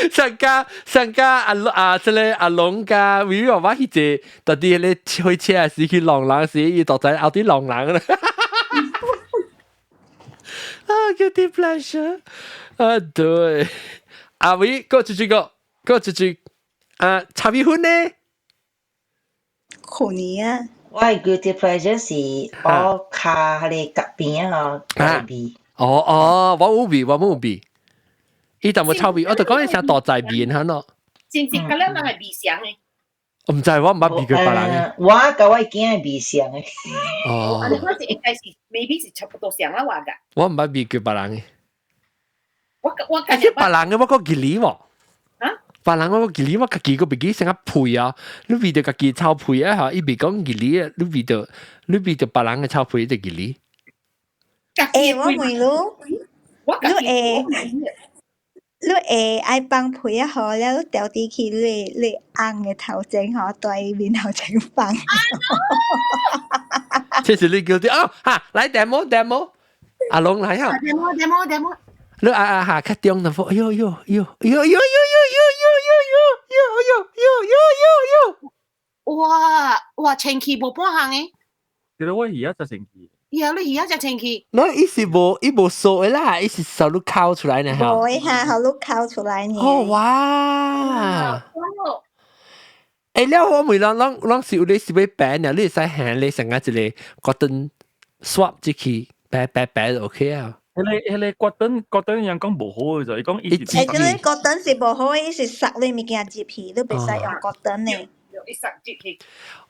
上家上家阿啊，這个阿龍加維維我去坐，到底彼个火車時去弄人時，伊就在後底弄人啦。啊，guilty pleasure 啊，對，阿偉，過出去個，過出去，啊，炒米粉呢？
可能啊。
我的 guilty pleasure 是我跤彼个角邊啊，吼，味。
哦哦，我有味，我冇味。伊就冇臭味，我就講你成大仔面嚇咯。
真正個了人係味相的。
我毋知，我毋捌味過別人的。
我佮我囝味相的。
哦。
啊，你我是應該是，maybe 是差不多相啦，我噶。
我毋捌味過別人的。
我我
而且別人的我閣記哩喎。
啊？
別人我記哩，我家己閣袂記成個皮啊！你味著家己臭屁啊！嚇，伊袂講記哩啊！你味著別人的臭屁就記哩。
欸，我問你，你會你會愛放屁啊？好了，你調佇去你你翁的頭前吼，對伊面頭前放。
這是你叫啲哦嚇，來 demo demo，阿龍來啊
！demo demo demo。
你啊啊嚇，較中淡薄，哎喲喲喲喲喲喲喲喲喲喲喲喲喲喲喲！
哇哇，清氣無半項的。
其實我而家就清氣。
呀，你而家就清氣。
那伊是無伊無掃的啦，伊是手你摳出來呢嚇。
無哈，予你摳出來呢。
哦哇！欸，了我問人，攏攏是有你是欲白呢？你會使行你成個一個 cotton swab 入去白白白就 OK 啊。
彼个 cotton cotton 人講無好的就，伊講伊是。
欸，這个 cotton 是無好的，伊是塞你物件入去，你袂使用 cotton 的。
伊塞入去。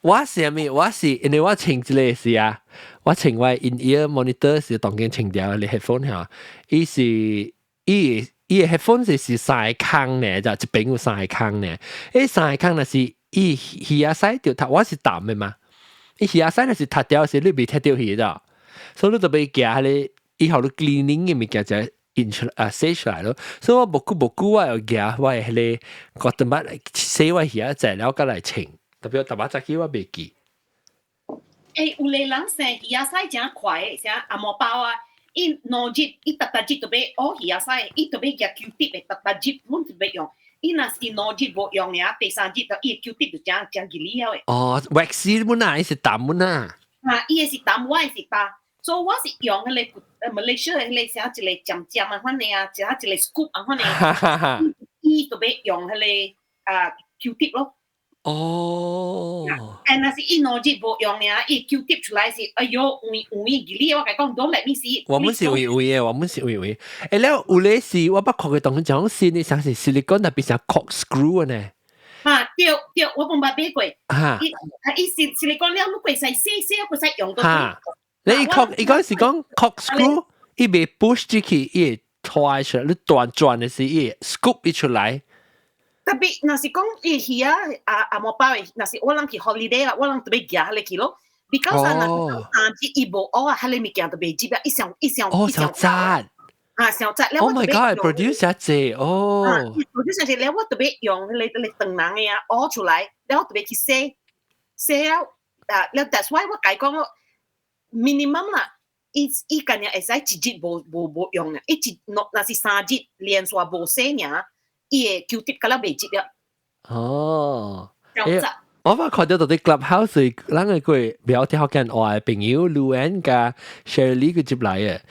我是啥物？我是因為我穿這个是啊，我穿我 in ear monitor 是當間穿掉的 headphone 嚇，伊是伊伊的 headphone 是是三个孔呢，就一邊有三個孔呢。彼三個孔若是伊耳仔屎著踢，我是淡的嘛。伊耳仔屎若是踢掉時，你袂踢著去的，所以你就欲行彼个以後你 cleaning 的物件就印出來啊洗出來咯。所以我無久無久我又行我的彼个 cotton bud 來洗我耳仔了，閣來穿。特別淡薄早起我袂記。
欸，有个人生耳仔屎誠快的，啥紅毛包啊，伊兩日伊逐逐日都欲挖耳仔屎，伊都欲舉 Q-tip 的，逐逐日阮就欲用。伊若是兩日無用爾，第三日就伊的 Q-tip 就誠誠吉利了的。
哦，waxy 本啊，伊是淡本啊。
啊，伊的是淡，我的是焦。所以我是用彼个 Malaysia 的彼个啥一个尖尖啊款的啊，一個一個 scoop 啊款的。伊就欲用彼个啊 Q-tip 咯。
哦。
欸，若是伊兩日無用爾，伊 Q-tip 出來是，哎喲，黃黃吉利，我共你講，don't let me see。
我們是黃黃的，我們是黃黃。欸，了有咧是，我捌看過當種新的，啥是 silicone 那變成 corkscrew 呢？
哈，對對，我無捌買過。
哈。
伊啊，伊是 silicone 了，你會使洗洗，會使用到。
哈。你 cork，伊講是講 corkscrew，伊袂 push 進去，伊會拖出來，你轉轉的時，伊會 scoop 伊出來。
特別若是講伊魚啊，啊啊無包的，若是我人去 holiday 啦，我人特別行彼個去咯。because 啊，若是三日伊無學啊，彼个物件就袂入啊，伊上伊上
哦，上早
啊，上早。
Oh my god！produce 一隻哦。
produce 一隻了，我特別用彼个長人的啊，挖出來，了我特別去洗洗了啊，了 that's why 我共伊講 minimum 啦。伊伊干爾會使一日無無無用啊，伊一若若是三日連續無洗爾，伊會 Q-tip 甲了袂入了。
哦，我捌看著佇 Clubhouse，咱个個表聽福建話的朋友盧恩佮 Shirley 佢接來的，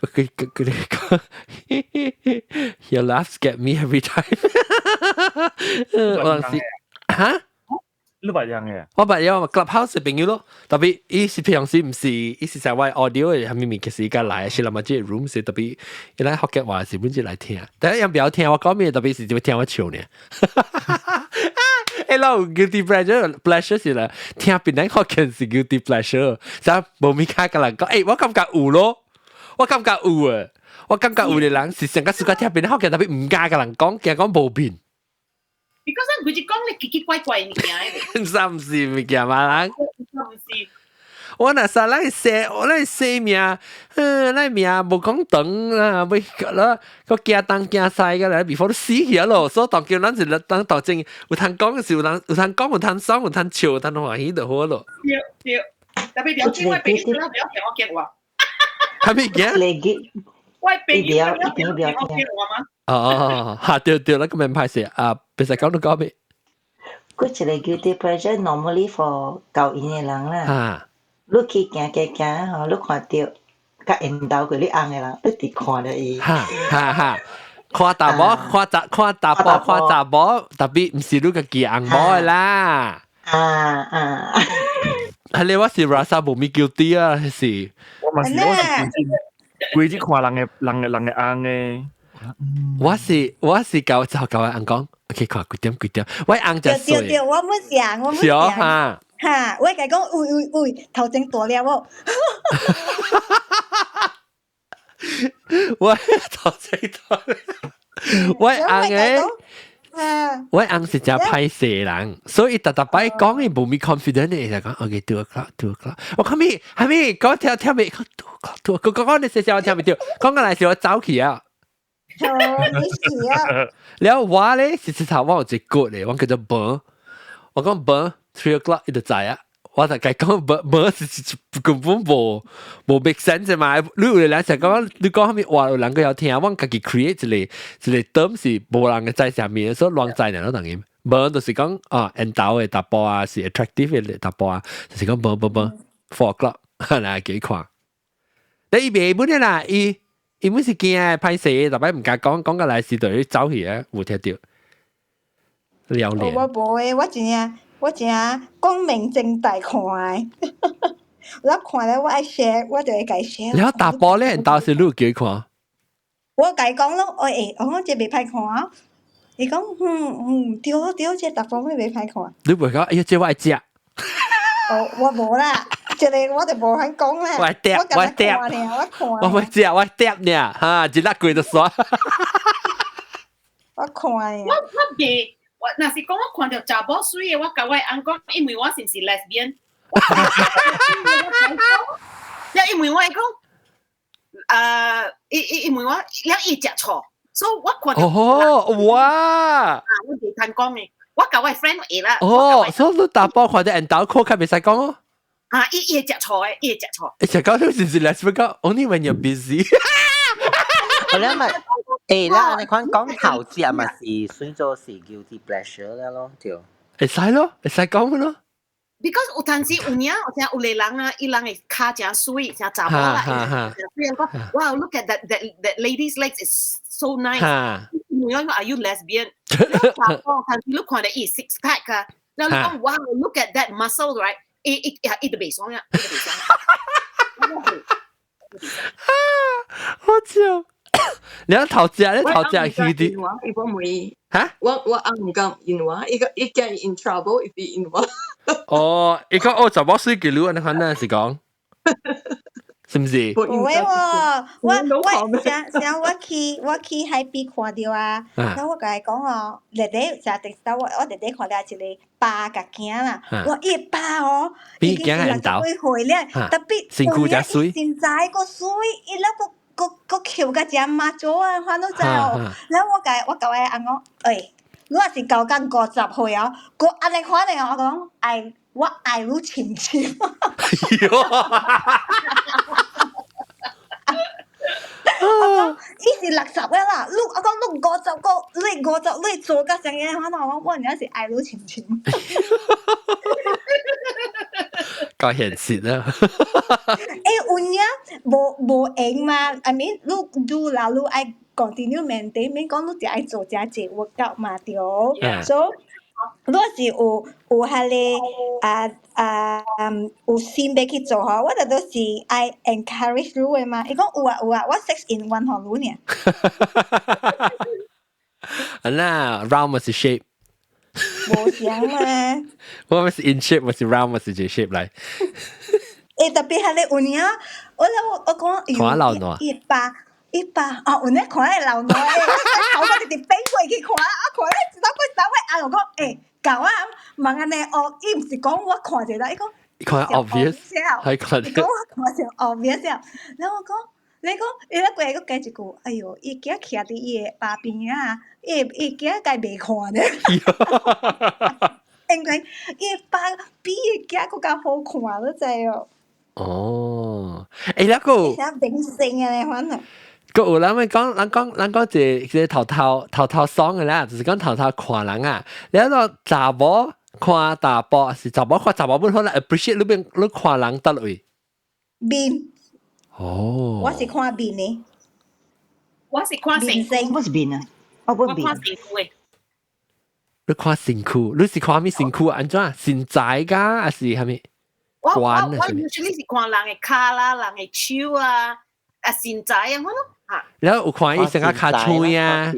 佢佢佢哋講，Your laughs get me every time。我是嚇？
你捌樣嘅？
我捌有 Clubhouse 的朋友咯，特別伊是平常時毋是，伊是在我 audio 的，係咪咪其實而家來，是那麼這個 room 是特別，伊來福建話是本就來聽，但係人不要聽我講咩，特別是就會聽我笑呢。欸，老 guilty pleasure pleasure 是啦，聽別人福建是 guilty pleasure，就無咪卡共人講，欸，我感覺有咯，我感覺有啊，我感覺有的人是上個暑假聽別人福建，特別毋敢共人講，驚講無變。
because 佢就講你奇奇怪怪物件的。
三是物件嘛人。
唔是。
我若啥咱寫，我咱寫名，嗯，咱名無講長啦，欲啦，閣驚東驚西個來，before 都死去啊咯。所以當叫咱是當當真有通講是有通有通講，有通爽，有通笑，有通歡喜就好咯。
對對，特別了解我朋友，不要聽我講話。
係咪驚？
我朋友不要聽我講話嗎？
哦，哈對對，那個免歹勢啊，別使講都講咩？
佢一個 guilty pleasure normally for 舊院的人啦。你去行行行吼，你看著佮緣投過你翁的人，你直看著伊。
哈哈哈！看查某，看查看查埔，看查某，特別毋是你家己翁某的啦。
啊啊！
係你我是 rasa 無咪 guilty 啊，是。
我嘛是，我是規日看人的人的人的翁的。
我是我是舊就舊翁講，OK 看幾點幾點，我翁就
對對對，我冇想，我冇想。
哈。
哈，我共伊講，喂喂喂，頭前大粒哦。
我頭前大粒，我翁的，我翁是誠歹勢人，所以逐逐擺講伊無咪 confident 的，就講 OK 2 o'clock 2 o'clock，我講咩？係咪講聽聽未？2 o'clock 2 o'clock，講講你細聲我聽袂著，講過來是我走去啊。
哦，你是啊。
了我咧是直頭我有一個咧，我叫做無，我講無 3 o'clock 伊就知啊。我就共伊講無無是根本無無 make sense 嘛。你有人成講你講啥物話有人閣曉聽，我家己 create 一個一個 term 是無人會知啥物，所以亂知爾咯等於。無就是講啊，緣投的查埔啊，是 attractive 的查埔啊，就是講無無無 4 o'clock 來給看。但伊袂本的啦，伊伊本是驚歹勢，逐擺毋敢講，講過來時就走去啊，有聽著。了了。
我無的，我真正我真正光明正大看的。我看了我愛 share，我就會共伊 share。
了查埔咧，當時你有叫伊看？
我共伊講咯，我會，我講這袂歹看啊。伊講嗯嗯，對對，這查埔咩袂歹看。
你袂講，哎呀，這我愛食。
哦，我無啦，這個我就無法講啦。
我愛食，我愛食。
我看。
我愛食，我愛食爾，哈，一粒過就煞。
我看。
我我袂，我若是講我看著查某媠的，我共我翁講，伊問我是毋是 lesbian。了伊問我伊講，伊伊伊問我，了伊食錯，所以我看著。
哦，哇！
啊，我袂通講的，我共我 friend 會啦。
哦，所以你查埔看著緣投較袂使講哦。
啊，伊伊會食錯的，伊會食錯。
會食講你是毋是 lesbian 講？Only when you're busy。
我咧咪，欸，咱按呢款講頭食嘛是算做是 guilty pleasure 了咯，對。
會使咯，會使講咯。
Because 有陣時有影，有聽有個人啊，伊人的跤誠媠，誠查某啦，雖然講，哇，look at that lady's legs is so nice。問我 Are you lesbian？查某，但是你看著伊 six pack 啊，然後你講，哇，look at that muscle right？伊伊伊就袂爽啊，伊就袂爽。
好笑。你頭食，你頭食是啲。
伊無問。
嚇？
我我翁毋敢應我，伊個伊驚 in trouble if 伊應我。
哦，伊講哦，查某媠記錄，你看那是講。是毋是？
無會喎，我上上我去海邊看著啊，然後我共伊講哦，弟弟就直到我弟弟看著一个爸共囝啦，哇，伊的爸哦，
已經是60幾歲
了，特別
身軀誠媠，
身材閣媠，伊了閣閣閣翹甲誠媽祖啊，反正知哦。然後我共我翁講，欸，你若是到甲50歲哦，閣按呢款的哦，我講愛我愛你深深。我講伊是60個啦，你我講你50個，你50你做甲啥個款，我講我爾是愛你深深。
夠現實啦！
欸，有影無閒嘛？I mean，你愈老愈愛 continue maintain，免講你就愛做誠濟 workout 嘛，對。So 你若是有彼个啊啊有心欲去做吼，我就都是愛 encourage 你的嘛。伊講有啊有啊，我 6 in 1 予你爾。
啊那 round 嘛是 shape。
無相嘛。
我嘛是 in shape，嘛是 round，嘛是這 shape 來。
欸，特別彼个有影，我我講
看老爛。
一百哦，有影看會老爛的，頭我直直變過去看，啊看咧，一道過一道尾，啊我講欸，舊啊，問按呢哦，伊毋是講我看者啦，伊講
看 obvious，係看。
伊講我看上 obvious，然後我講，你講伊咧過來閣加一句，哎喲，伊囝徛佇伊的爸邊仔，伊伊囝該袂看咧。因為伊的爸比伊囝閣較好看，你知哦？
哦，欸，那個。
像明星按呢款啊。
閣有人咪講，人講人講一個頭頭頭頭爽的啦，就是講頭頭看人啊。你個查某看查埔，是查某看查某本好啦，appreciate 你邊你看人佗位？
面。
哦。
我是看面的。
我是看身軀。
我是面啊，我不面。
我看身軀的。
你看身軀，你是看啥物身軀？按怎身材㗎，還是啥物？
我 usually 是看人的跤啦，人的手啊，啊身材啊，我咯嚇。
然後有看伊成個跤腿啊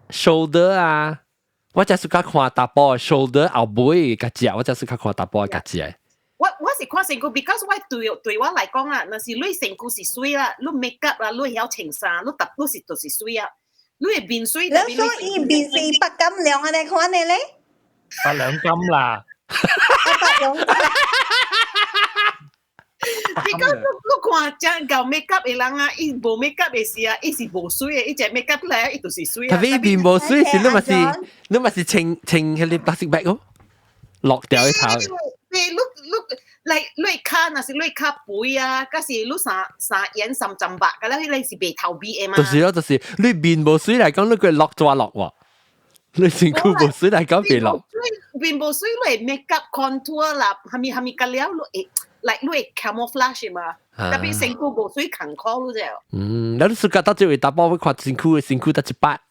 ，shoulder 啊，我就是較看查埔 shoulder 後尾較食，我就是較看查埔較食。
我是看身軀，because 我對我來講啊，若是你身軀是媠啦，你 make up 啦，你曉穿衫，你特你是就是媠啊，你的面媠。
你說伊面是白金兩按呢款的咧？
八兩金啦。
八兩金。
Because 你看真𠢕 make up 的人啊，伊無 make up 的時啊，伊是無媠的，伊食 make up 來，伊就是媠啊。
特別面無媠是你嘛是你嘛是穿穿彼个 plastic bag 哦，落掉一頭。
你你你跤若是你跤肥啊，抑是你三三眼三針目，咁咧彼个是袂頭美的嘛。
就是咯，就是你面無媠來講，你會落抓落喎。你身軀無媠來講袂落。
面無媠，你 make up contour 啦，蝦米蝦米個了，你會。嚟你會 camouflage 嘛，特別身軀無媠艱苦你知。
嗯，你暑假到這位查埔會看身軀的身軀得一擺。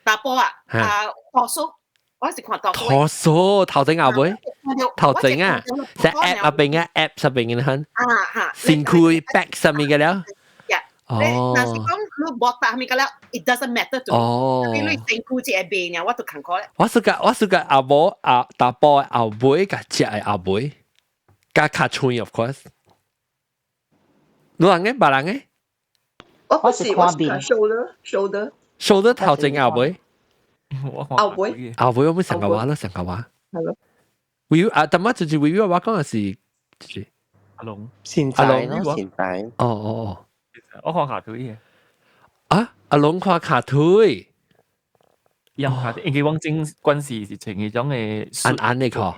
查埔啊，啊，torso，我是看 torso。
torso 頭前後尾，頭前啊，在 app 入邊啊，app 上邊嘅很。
啊哈。
身軀 back 上面嘅了。
哦。若是講你無搭物個了，it doesn't matter to me。
哦。
你身軀只會變爾，我都艱苦咧。
我是個阿某啊，查埔後尾共食的後尾。共跤腿，of course。你人嘅，別人嘅？
我是看面，shoulder shoulder
shoulder 頭前後尾，
後尾
後尾我們上個話啦，上個話。
係咯。
維啊，但乜就是維維我講嘅是，就是
阿龍，
身材咯，身材。
哦哦哦，
我看跤腿嘅。
啊，阿龍看跤腿，
有跤腿，因為往前關係是穿彼種的
按按的褲。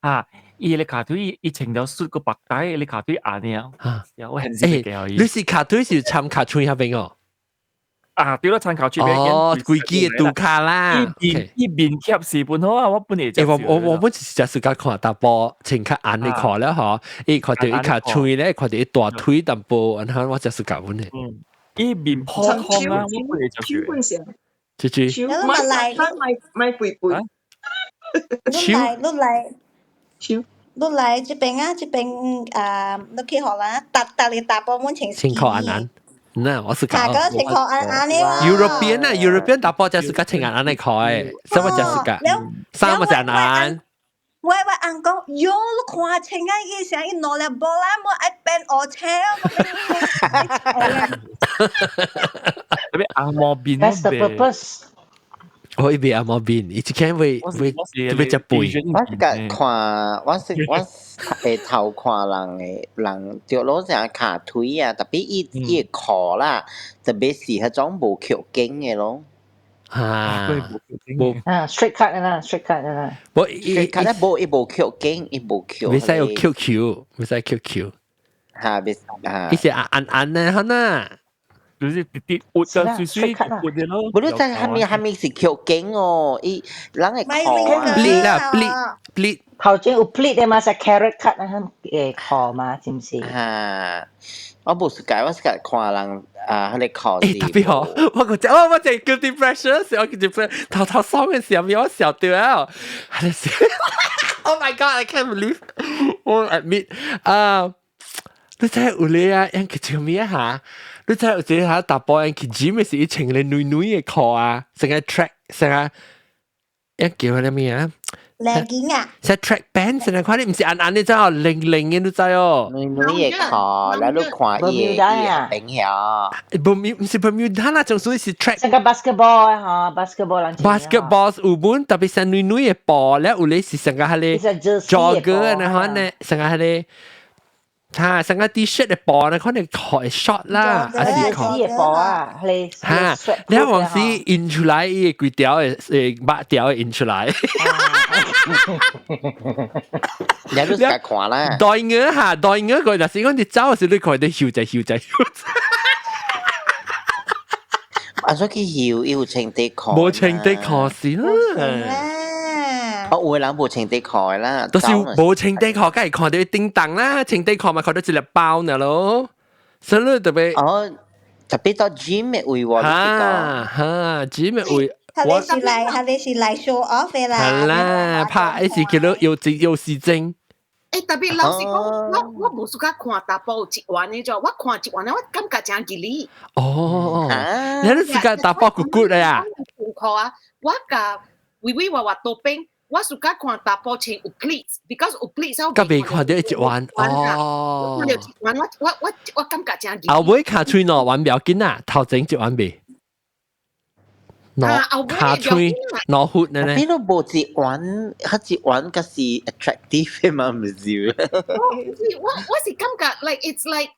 啊。伊个跤腿，伊穿著恤閣縛帶，伊个跤腿按爾。啊，我很識嘅。
你是跤腿是參跤腿遐邊哦？
啊，對咯，參跤腿邊。
哦，規支的拄跤啦。
伊面貼是本好啊，我本來。
欸，我本是誠喜歡看查埔穿較按的褲了吼，伊看著伊跤腿咧，看著伊大腿淡薄，然後我誠喜歡阮的。
嗯，伊面普通啊，我本來就
是。
這句。
你來，
買肥肥。
你來，你來。
手。
你來這邊啊，這邊啊，你去荷蘭，逐逐个查埔滿穿
穿褲按按，那我是
講。個穿褲按按的喎。
European 啊，European 查埔就是較穿按按的褲的，什麼就是個，衫嘛是按按。
我翁講，喲，你看清啊，伊成伊兩粒波啦，無愛變烏青啊，
特別紅毛面。
That's the purpose。
我伊袂紅毛面，伊一間會會特別食肥。
我是甲看，我是我會頭看人的人，著攞成跤腿啊，特別伊伊的褲啦，特別是彼種無曲頸的咯。
啊，
無啊，straight cut 啦，straight cut 啦。
無
，straight cut 咧無伊無曲頸，伊無曲。
袂使有 QQ，袂使 QQ。
嚇，袂嚇。
伊是按按按的，哈呐。
就是直直活得水水活的咯。
無你知蝦米蝦米是曲頸哦？伊人會褲啊。
pleat 啦，pleat pleat。
頭前有 pleat 的嘛，是 carrot cut 啊，誒褲嘛，是毋是？
嚇，我無是解，我是看人啊，彼个褲。
欸，特別好，我個我我就 guilty pleasure，是我 guilty pleasure，頭頭爽嘅時候，我笑掉啊！Oh my god, I can't believe 我 admit 啊！你知有咧啊，人叫做咩啊？你知有一個下查埔人去 gym 嘅時，伊穿個軟軟嘅褲啊，成個 track 成個，人叫佢咩啊？
legging 啊？
成 track pants 成個看你毋是按按你知哦，零零嘅你知哦。
軟軟嘅褲，然後你看伊伊個平曉。
無毋是 Bermuda 啦，總屬是 track。
成個 basketball 嗬，basketball 人。
basketball 有本特別是軟軟嘅布咧，有咧是成個彼个 jogger 呢，可能成個彼个。嚇，成個 T-shirt 嘅布呢，可能褲 short 啦，
還是褲嘅布啊，彼个
嚇，你往時印出來，伊個規條的誒肉條會印出來。
你都自看啦。
袋鵝嚇，袋鵝個就是講你走時，你看到睺者睺者睺。
啊，所以去睺，伊有穿底褲。
無穿底褲是啦。
哦，有的人無穿底褲的啦。
都是無穿底褲，梗係看到叮當啦，穿底褲嘛看到一粒包呢咯。所以你特別。
哦，特別到 gym 的位喎，
哈哈，gym 的位。
彼個是來 show off 的啦。
係啦，拍一時叫做有有時精。
欸，特別老實講，我無 suka 看查埔有一環的啫，我看一環的，我感覺真吉利。
哦，你都 suka 查埔骨骨的啊？
褲啊，我共微微滑滑多邊，我 suka 看查埔穿有 pleats，because 有 pleats
我較袂看到一環哦。
看到一環，我感覺真吉利。
後尾跤喙兩環不要緊啊，頭前一環袂。兩跤喙兩闊呢？
你都無一環，彼一環才是 attractive 的嘛，毋是？
我是感覺 like it's like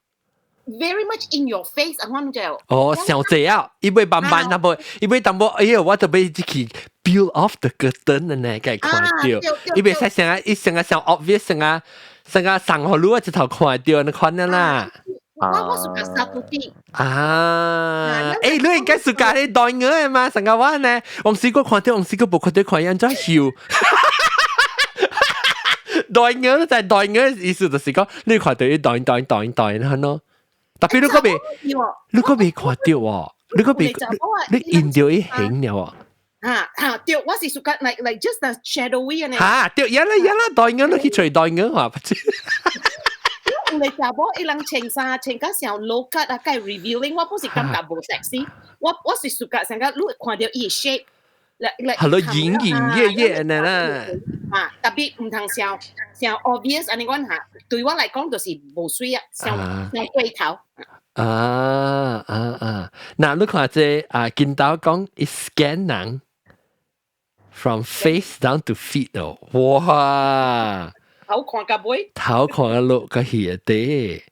very much in your face 啊，我就
哦，傷濟啊！伊會慢慢淡薄，伊會淡薄，哎喲，我特別去 peel off the curtain 呢，該看到，伊袂使成啊，伊成啊上 obvious 成啊，成啊上予你一頭看到，你看啦。
我 suka 沙布啲。
啊！欸，你應該 suka 彼袋鵝的嘛？上個我呢，往時我看到，往時我無看到，看按怎睺。袋鵝就係袋鵝，意思就是講你看到伊袋袋袋袋，係咯。特別你閣袂，你閣袂看到喎，你閣袂，你印到伊形了喎。
啊啊對，我是 suka like just the shadowy 呢。
嚇對，呀啦呀啦，袋鵝你去揣袋鵝話。
有個查某伊人穿衫穿甲上 low cut 啊，較 revealing，我不是感覺無 sexy，我是 suka 成個你會看到伊的 shape，來來。
係咯，隱隱約約呢啦。
啊，特別毋通傷傷 obvious 按呢款嚇，對我來講就是無媠啊，傷傷過頭。
啊啊啊！嗱，你看這啊，見到講伊 scan 人 from face down to feet 哦，哇！
頭看到尾，
頭看到落個耳底。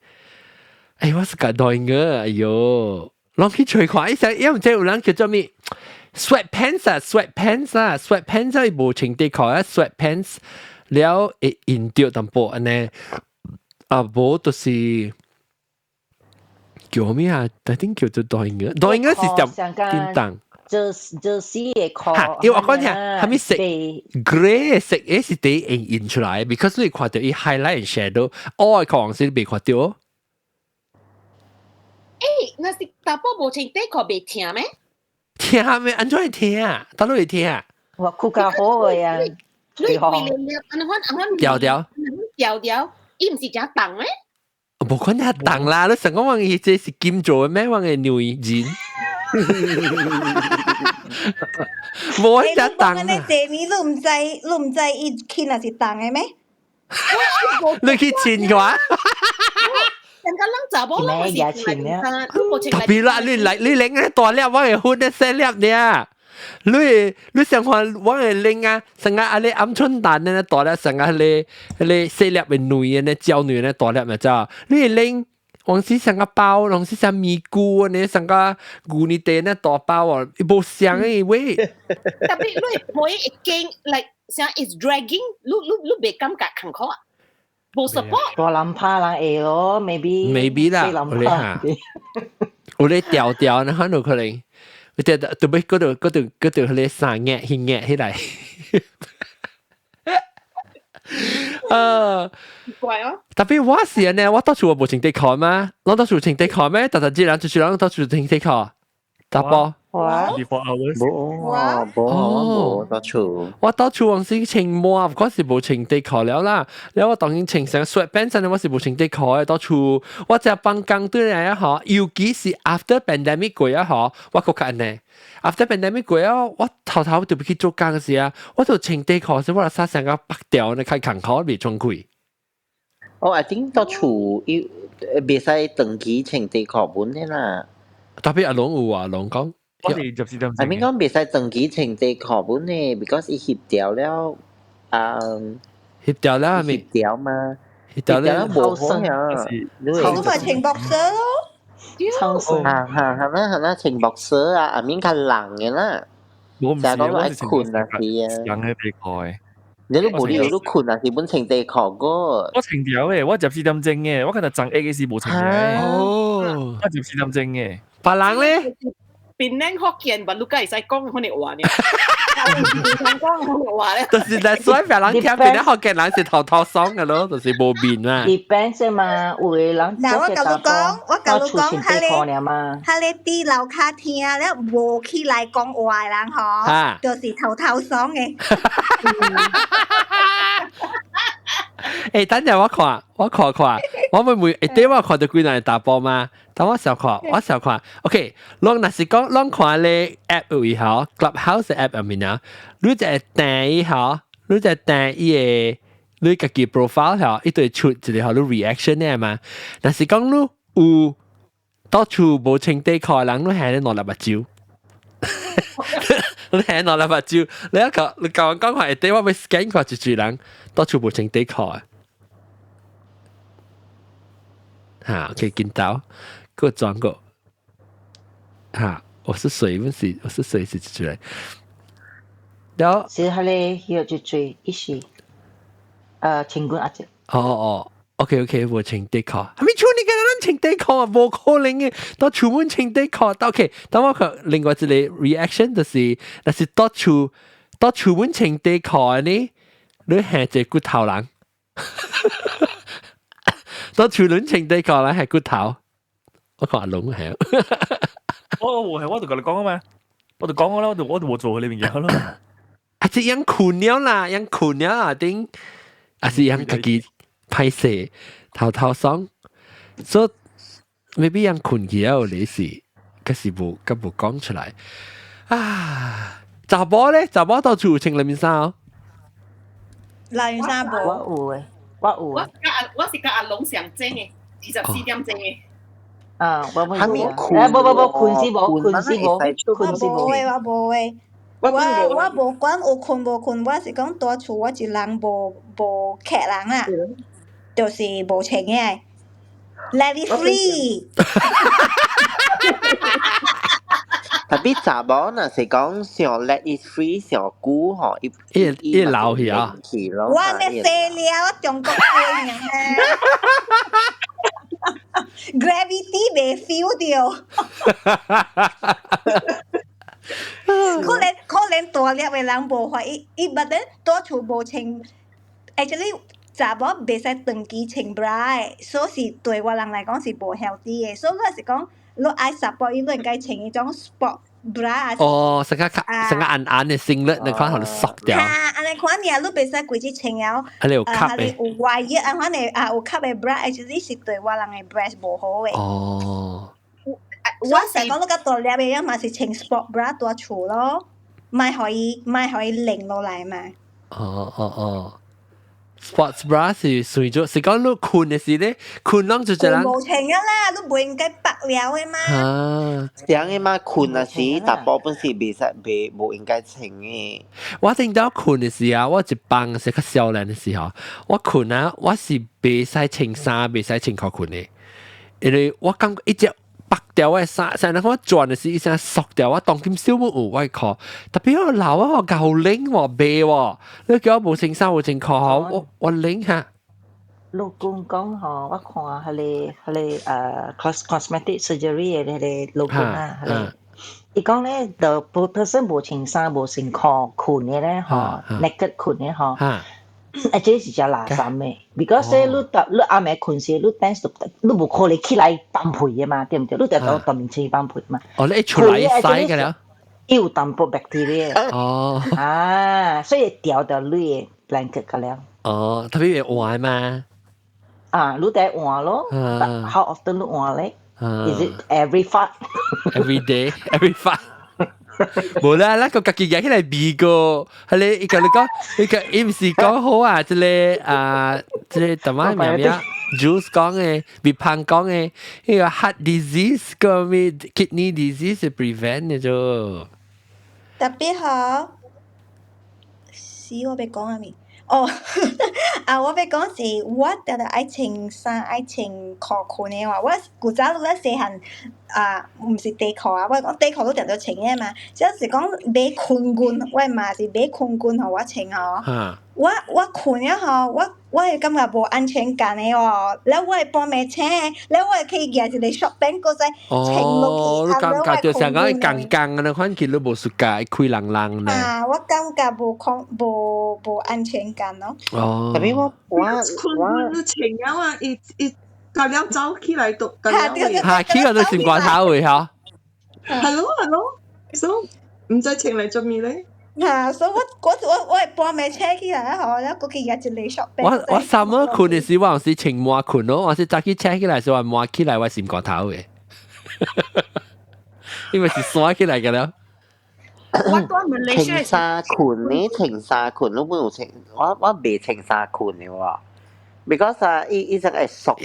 哎，我是個袋鵝，哎喲，攏去揣看，伊說，因為這有人叫做咩？sweat pants 啊，sweat pants 啊，sweat pants 伊無穿底褲啊，sweat pants 了會印著淡薄按呢，啊無就是叫咩啊？I think 叫做袋鵝，袋鵝是點叮當。
就是的褲，
因為我講聽，係咪色 grey 色嘅是第一印出來，because 你看到伊 highlight and shadow，我的看是袂看到。
欸，若是查埔無穿底褲袂疼咩？
疼咩？按怎會疼？佗落會疼？
我褲較好的呀，
你規個按款按款
條條
條條，伊毋是誠重咩？
無可能重啦！你想講話伊這是金做的咩？我的女人。無一重
啊！你這年你唔知伊輕還是重的咩？
你去稱看。
人家人查某攏是穿咧，
特別啦，你來你拎個大粒，我會分得細粒爾。你想看我會拎啊，成個啊你鵪鶉蛋呢大粒，成個你細粒的卵呢焦卵呢大粒咪知？你會拎往時成個包，往時成咪菇呢，成個牛奶茶呢大包哦，伊無相的喂。
特別你會驚，like 像 is dragging，你袂感覺艱苦啊？無 support。
大人拍人會咯，maybe。
maybe 啦，有咧嚇，有咧調調呢，可能可能，我特特別嗰度彼个衫壓去壓起來。
怪哦。
特別我是按呢，我到厝我無穿底褲嘛，攏到厝穿底褲咩？逐逐日人就是人到厝穿底褲，查埔。
我
24 hours。
無無無到厝。
我到厝往時穿襪，嗰時無穿底褲了啦。了我當然穿成 sweatpants，我是無穿底褲的。到厝我只放工對來啊嗬，尤其是 after pandemic 過啊嗬，我閣較按呢。after pandemic 過啊，我頭頭就欲去做工時啊，我就穿底褲時，我就衫成個白掉，你較艱苦袂穿開。
哦，I think 到厝伊袂使長期穿底褲本的啦。
特別阿龍有啊，龍講。
我哋24點
I mean 講袂使長期穿底褲本的，because 伊翕掉了，啊，
翕掉了
咪？翕掉嘛，
翕掉了
無好呀。
你咪穿 boxer 咯。
抽身。
嚇嚇係啦係啦，穿 boxer 啊，I mean 較冷的啦。
我唔是，
就講
我是
愛困啊是啊。
人嘅底褲。
你都無理由你困啊，是本穿底褲個。
我穿掉的，我24點鐘的，我今日昨下嘅時無穿嘅。
哦，
我24點鐘的。
別人咧？
檳城福建，嘛，你敢會使講彼个話呢？講彼个話咧。
就是但所以別人聽檳城福建人是頭頭爽的咯，就是無面嘛。
Depends 嘛，有的人
嗱，我共你講，我共你講，彼个
嘛，
彼个佇樓跤聽了無起來講話的人吼，就是頭頭爽的。
欸，等陣我看，我看看，我會每一底我看著幾人查埔嘛？等我小看，我小看。OK，攏若是講攏看咧 app 有位吼，Clubhouse app 入面啊，你就會訂伊吼，你就訂伊个你家己 profile 吼，伊就會出一個予你 reaction 的嘛。若是講你有到厝無穿底褲的人，你係咧兩粒目睭。你係兩粒目睭，你一個你講講話，底我欲 scan 看一濟人到厝無穿底褲的。嚇，OK，見到，閣轉過，嚇，我是誰？我是我是誰？是出來。然後
是彼个彼個最伊是，穿軍阿姐。
哦哦，OK OK，無穿底褲，啥物厝你敢咱穿底褲啊？無可能的，到厝門穿底褲。OK，等我看另外一個 reaction 就是，若是到厝門穿底褲的呢，你係一個骨頭人。到厝門穿底褲咧係骨頭，我看阿龍係。
我係我就共你講啊嘛，我就講啦，我就無做彼物件咯。
啊，這樣困了啦，樣困了啊，頂，啊是樣家己歹勢，頭頭爽，所以 maybe 樣困去了，你是，可是無，閣無講出來。啊，查某咧，查某到厝穿啥物衫哦？
內衫無。
我有的，我有。
我是佮阿龍上鐘的，24點鐘的。
啊，我無。欸，無無無，困是無，困是無，困是無。
我無的，我無的。我無管有睏無睏，我是講蹛厝我一人無無客人啦，就是無穿的，Let it free。
特別查某若是講想 let it free 上久吼，伊
伊老去啊。
我咧細了，我中國話爾。Gravity 袂 feel 著。可能大粒的人無法，伊伊捌咧蹛厝無穿，actually 查某袂使長期穿 bra 的，所以是對我人來講是無 healthy 的。所以我是講，你愛 support 伊，你應該穿彼種 sport bra。
哦，成個成個暗暗的 singlet，你看予縮掉。
哈，按呢款爾，你袂使規日穿了。
啊，你有吸的。
有外衣，按款的啊，有吸的 bra，actually 是對我人的 breast 無好的。
哦。
我成日講你較大粒嘅，嘛是穿 sport bra 蹛厝咯，莫予伊冷落來嘛。
哦哦哦，sports bra 是算咗，是講你睏嘅時咧，睏攏就這樣。
無穿啊啦，你袂應該縛了的嘛。
啊，
樣嘅嘛，睏啊時，查埔本是袂使袂無應該穿嘅。
我聽到睏嘅時啊，我一幫是較少年嘅時候，我睏啊，我是袂使穿衫，袂使穿褲睏的，因為我感覺一隻縛掉我的衫，成日我轉嘅時，一聲縮掉，我當今小冇有我的褲，特別我老啊，我夠冷喎，袂喎，你叫我無穿衫無穿褲，我冷嚇。
老公講吼，我看彼個 cosmetic surgery 的彼個老公啊，彼個伊講咧，the person 無穿衫無穿褲睏的咧吼，naked 睏的吼。啊，這是誠垃圾的，because 咧，你暗暝睏時，你 dance 你無可能起來放屁的嘛，對毋對？你著當當面清放屁嘛。
哦，你一出來洗嘅了。
有淡薄 bacteria。
哦。
啊，所以掉掉你的 blanket 個了。
哦，特別會換嘛。
啊，你得換咯。How often 你換咧？Is it every fart?
Every day, every fart. 無啦，咱個家己舉起來比過，係你伊個你講，伊個伊毋是講好啊，這個啊，這個淡仔名名，Jules 講的，比胖講的，彼個 heart disease 個咩 kidney disease prevent 的啫。
特別好，死我欲講啥物？哦，啊，我欲講是，我定定愛穿衫愛穿褲睏的話，我古早咧細漢啊，毋是短褲啊，我講短褲都定著穿的嘛，只是講買困軍，我媽是買困軍予我穿吼。我睏了吼，我會感覺無安全感的哦。了我會半暝醒，了我會去舉一個 short pants 閣再穿落去。
哦，你感覺就像講鋼鋼的款，其實你無 suka 開啷啷呢。
啊，我感覺無空無無安全感咯。
哦。
特別我
我你穿了啊，伊伊甲了走起來都。
嚇，起來都心肝頭位吼。
係咯係咯，所以毋知穿來做咩咧？
啊，所以我會半暝醒起來吼，了閣去舉一個 short
我我三仔睏的時，我有時穿滿睏咯，我是早起醒起來時，我抹起來我心肝頭的，因為是散起來個了。
我蹛
穿衫睏呢？穿衫睏，你冇有穿？我袂穿衫睏的喎。because 啊，伊伊就會縮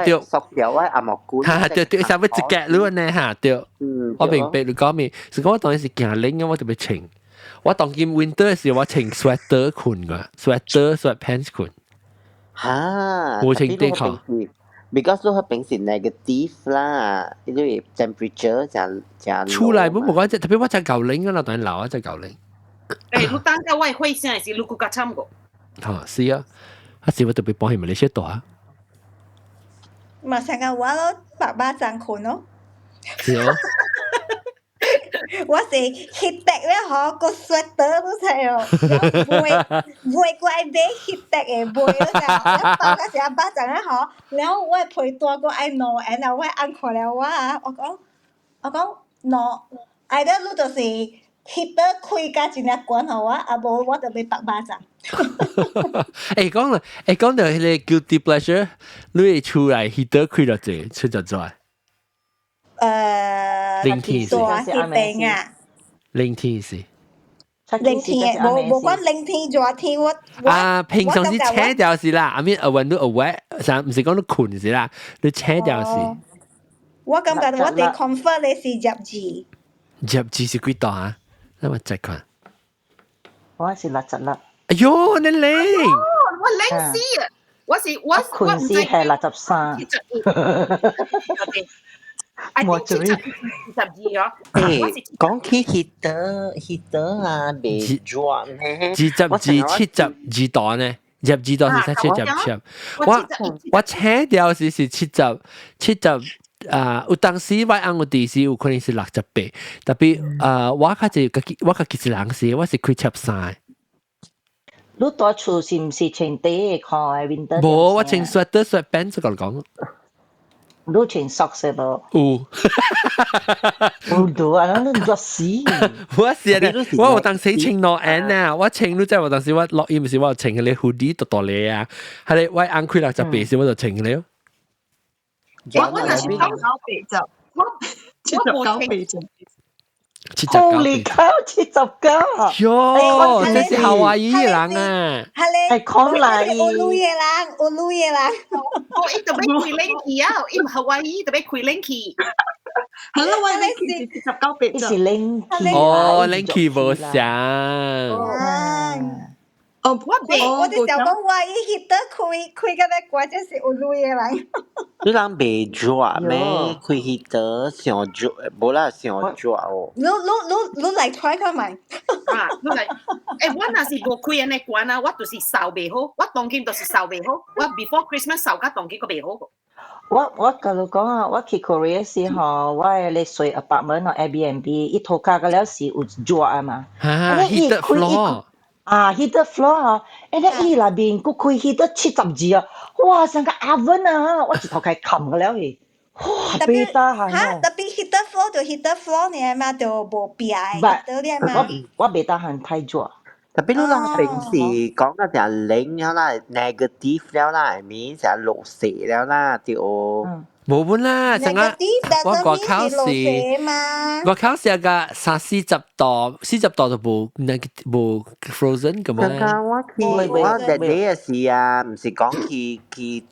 掉，縮掉我阿毛骨。
哈，對對，啥物一格你呢？哈，對。我明白你講咩？是講我當時是驚冷啊，我特別穿。我當今 winter 時，我穿 sweater 睏個，sweater sweatpants 睏。
哈，
無穿短褲。
because 你平時 negative 啦，因為 temperature 誠誠。
出來冇冇講，特別我真夠冷啊啦，當然老啊真夠冷。
誒，你等下我會聲是你閣較慘過。
嚇，是啊，啊是我特別幫佢馬來西亞大。
嘛，成個我咯，縛肉粽睏咯。
是哦。
我是 heat tech 咧吼，個 sweater 都知哦，袂袂過愛買 heat tech 的買了就，包到成肉粽咧吼，了我的被單閣愛兩個，然後我翁看了我啊，我講兩，either 你就是 heater 開甲真正懸予我，啊無我就欲縛肉粽。
欸講啦，欸講到彼個 guilty pleasure，你會厝內 heater 開落濟，出就做。冷天時，
大彼邊啊，
冷天時，
冷天無無管冷天熱天，我
啊，平常時請掉是啦，I mean when 你 awake，啥毋是講你睏時啦，你請掉是。
我感覺我最 comfort 的是22。
22是幾度啊？那我再看。
我是66。
哎喲，你冷！
我冷死啊！我是我
睏時係63。
我72哦。
欸，講起 heater heater 啊，袂熱呢。
22、72度呢？22度是77。我我請掉是70、70啊！有當時我翁有佇時有可能是68，特別啊，我較濟家己我家己一人時，我是開73。
你蹛厝是毋是穿短的褲的 winter？
無，我穿 sweater sweatpants 個講。
你穿 socks 無？
有。
有對啊，你熱死！
我是啊，我有當時穿兩件啊，我穿你知我當時我落雨毋是我有穿彼個 hoodie 大大個啊，彼個我翁開68時我就穿了。
我若是講老白就，我79歲啫。
79歲。
Holy cow，79啊！
喲，這是夏威夷人啊！
係
係講嚟
有鐳的人，有鐳的人。
哦，伊特別開冷氣啊，伊夏威夷特別開冷氣。
係咯，喂，你79歲
伊是冷氣。
哦，冷氣無聲。
哦，
我
我就想講，哇！伊彼得開開個欲關，這是有鐳的人。
你人袂熱咩？開彼上熱，無啦上熱哦。
你來 try 看覓？
啊，你來，欸，我若是無開按呢關啊，我就是掃袂好，我當今就是掃袂好，我 before Christmas 掃甲當今閣袂好。
我佮你講啊，我去 Korea 時吼，我的咧睡 apartment 哦，Airbnb，伊塗跤個了是有熱啊嘛。
啊，heated floor。
啊，heated floor 啊，欸，你伊內面閣開 heater 72啊，哇，成個 oven 啊，我一頭開冚個了去，哇，袂 tahan。
嚇，特別 heated floor 就 heated floor 爾嘛，就無壁的 heater 爾嘛。
我袂 tahan 太熱。
特別你人平時講個成冷了啦，negative 了啦，係咪？成落雪了啦，對。
無本啦，成個我外口是，外口是個三四十度，四十度就無那個無 frozen 咁
樣。剛剛我去，我 that day 是啊，毋是講去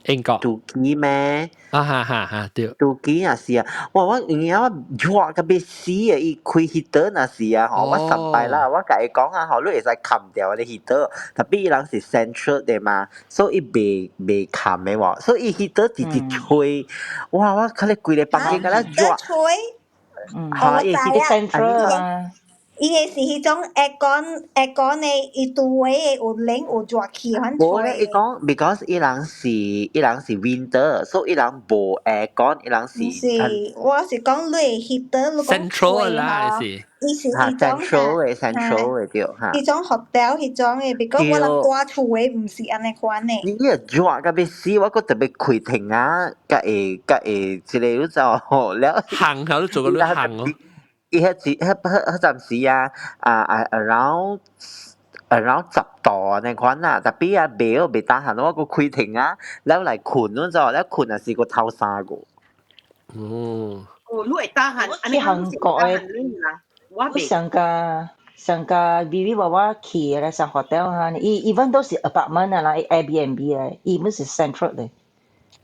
英國
土耳咩？
啊哈哈哈，對。
土耳其也是啊，哇！我有影我熱到欲死啊！伊開 heater 若是啊，吼，我十擺啦，我共伊講啊，吼，你會使冚掉你 heater，特別伊人是 central 的嘛，所以伊袂冚的喎，所以伊 heater 直直吹，哇！我看你規個房間敢若熱。
吹。
嚇，伊是 central 啊。
伊的是彼種 aircon aircon 的，伊拄位的有冷有熱氣反
無咧，伊講，because 伊人是 winter，所以伊人無 aircon，伊人是。
毋是，我是講你 heater，你講
central 啦，是。
伊是彼種
central 的 central 的對嚇。
彼種 hotel 彼種的，because 我人住厝的毋是按呢款的。
你個熱到欲死，我閣特別開停啊，才會才會這個你知了。
行下都做個你行哦。
伊彼時彼陣時啊，啊 around 10度按呢款啦，特別啊袂好袂 tahan，我閣開停啊，了來睏，你知無？了睏也是閣透三個。
哦。
哦，你會 tahan，
去韓國的，我上個上個 B B 娃娃去咧上 hotel 哈，伊 even 都是 apartment 啊啦，Airbnb 咧，伊毋是 central 的。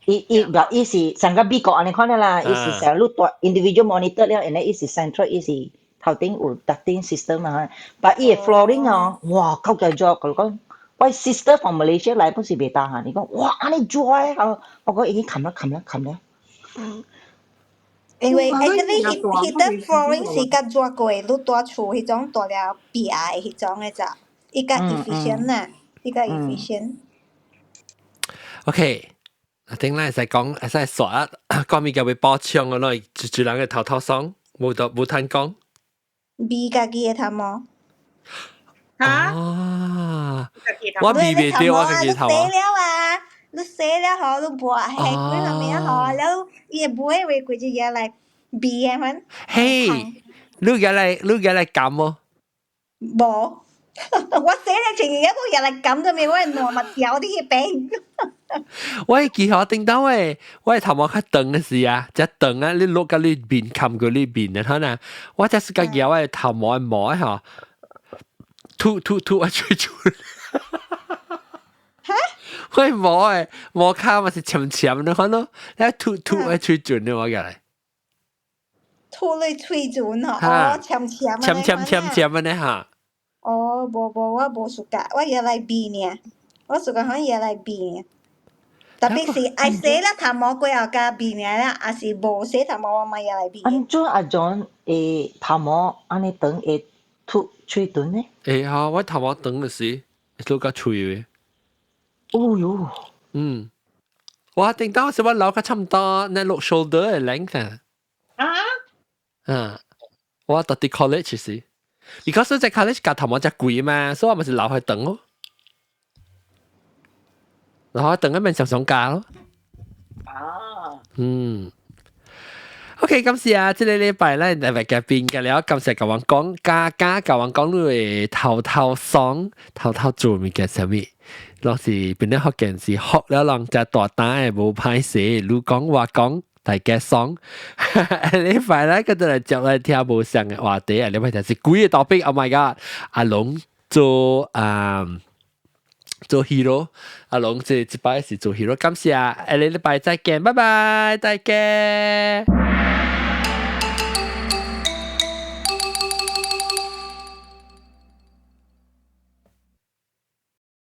伊伊嗱，伊是上個美國按呢款的啦，伊是成日大 individual monitor 了，然後伊是 central，伊是頭頂有 ducting system 啊。但伊的 flooring 哦，哇，夠勁熱，我講，我 sister from Malaysia 來本是袂 tahan，伊講哇，按呢熱的，我講已經冚啦冚啦冚啦。
因為 actually heated flooring 是較熱過，你住厝彼種住了壁的彼種的咋，伊較 efficient 啦，伊較 efficient。
OK。頂咱會使講，會使刷講物件會補充個咯，一一人嘅頭頭爽，無得無通講。
味家己的頭毛。
嚇？
啊！我味袂著我家己頭毛。
你洗了啊！你洗了吼，你抹黑幾方面吼，了伊會買會規隻嘢來味的款。
嘿，你舉來撳無？
無，我洗了前日，我入來撳咗面，我會爛嘛掉佇彼邊。
我會記得頂到誒，我的頭毛較長的時啊，遮長啊，你落甲你面冚過你面的，可能我這是個搖我的頭毛的毛吼，吐吐吐啊喙唇。
哈？
我毛的毛跤嘛是澀澀的，看咯，你吐吐啊喙唇的我過來。
吐你喙唇吼，哦，澀澀
澀澀澀澀按呢哈。
哦，無無，我無 suka，我也來味爾，我 suka 可也來味爾。特別是愛洗了頭毛過後加味爾啦，抑是無洗頭毛我嘛也來味。
按怎阿 John 會頭毛按呢長會吐喙唇呢？
會啊，我頭毛長的時會吐甲喙的。
哦喲，
嗯，我頂當時我留較差毋多，那落 shoulder 的 length 啊。
啊？
啊，我讀佇 college 時，because 在 college 鉸頭毛遮貴嘛，所以我咪是留彼長咯。然後長一面常常鉸咯。
啊。
嗯。OK，感謝啊！這個禮拜咱特別嘉賓嘅了，感謝甲阮講，加加共阮講你的頭頭爽，頭頭做物件啥物，攏是變咧福建是學了人遮大膽的無歹勢，愈講話講，大家爽。你快來個就來接來聽無相嘅話題啊！你咪就是幾個 topic，Oh my god！阿龍做啊做 hero，阿龍這這擺是做 hero，感謝啊！下禮拜再見，拜拜，再見。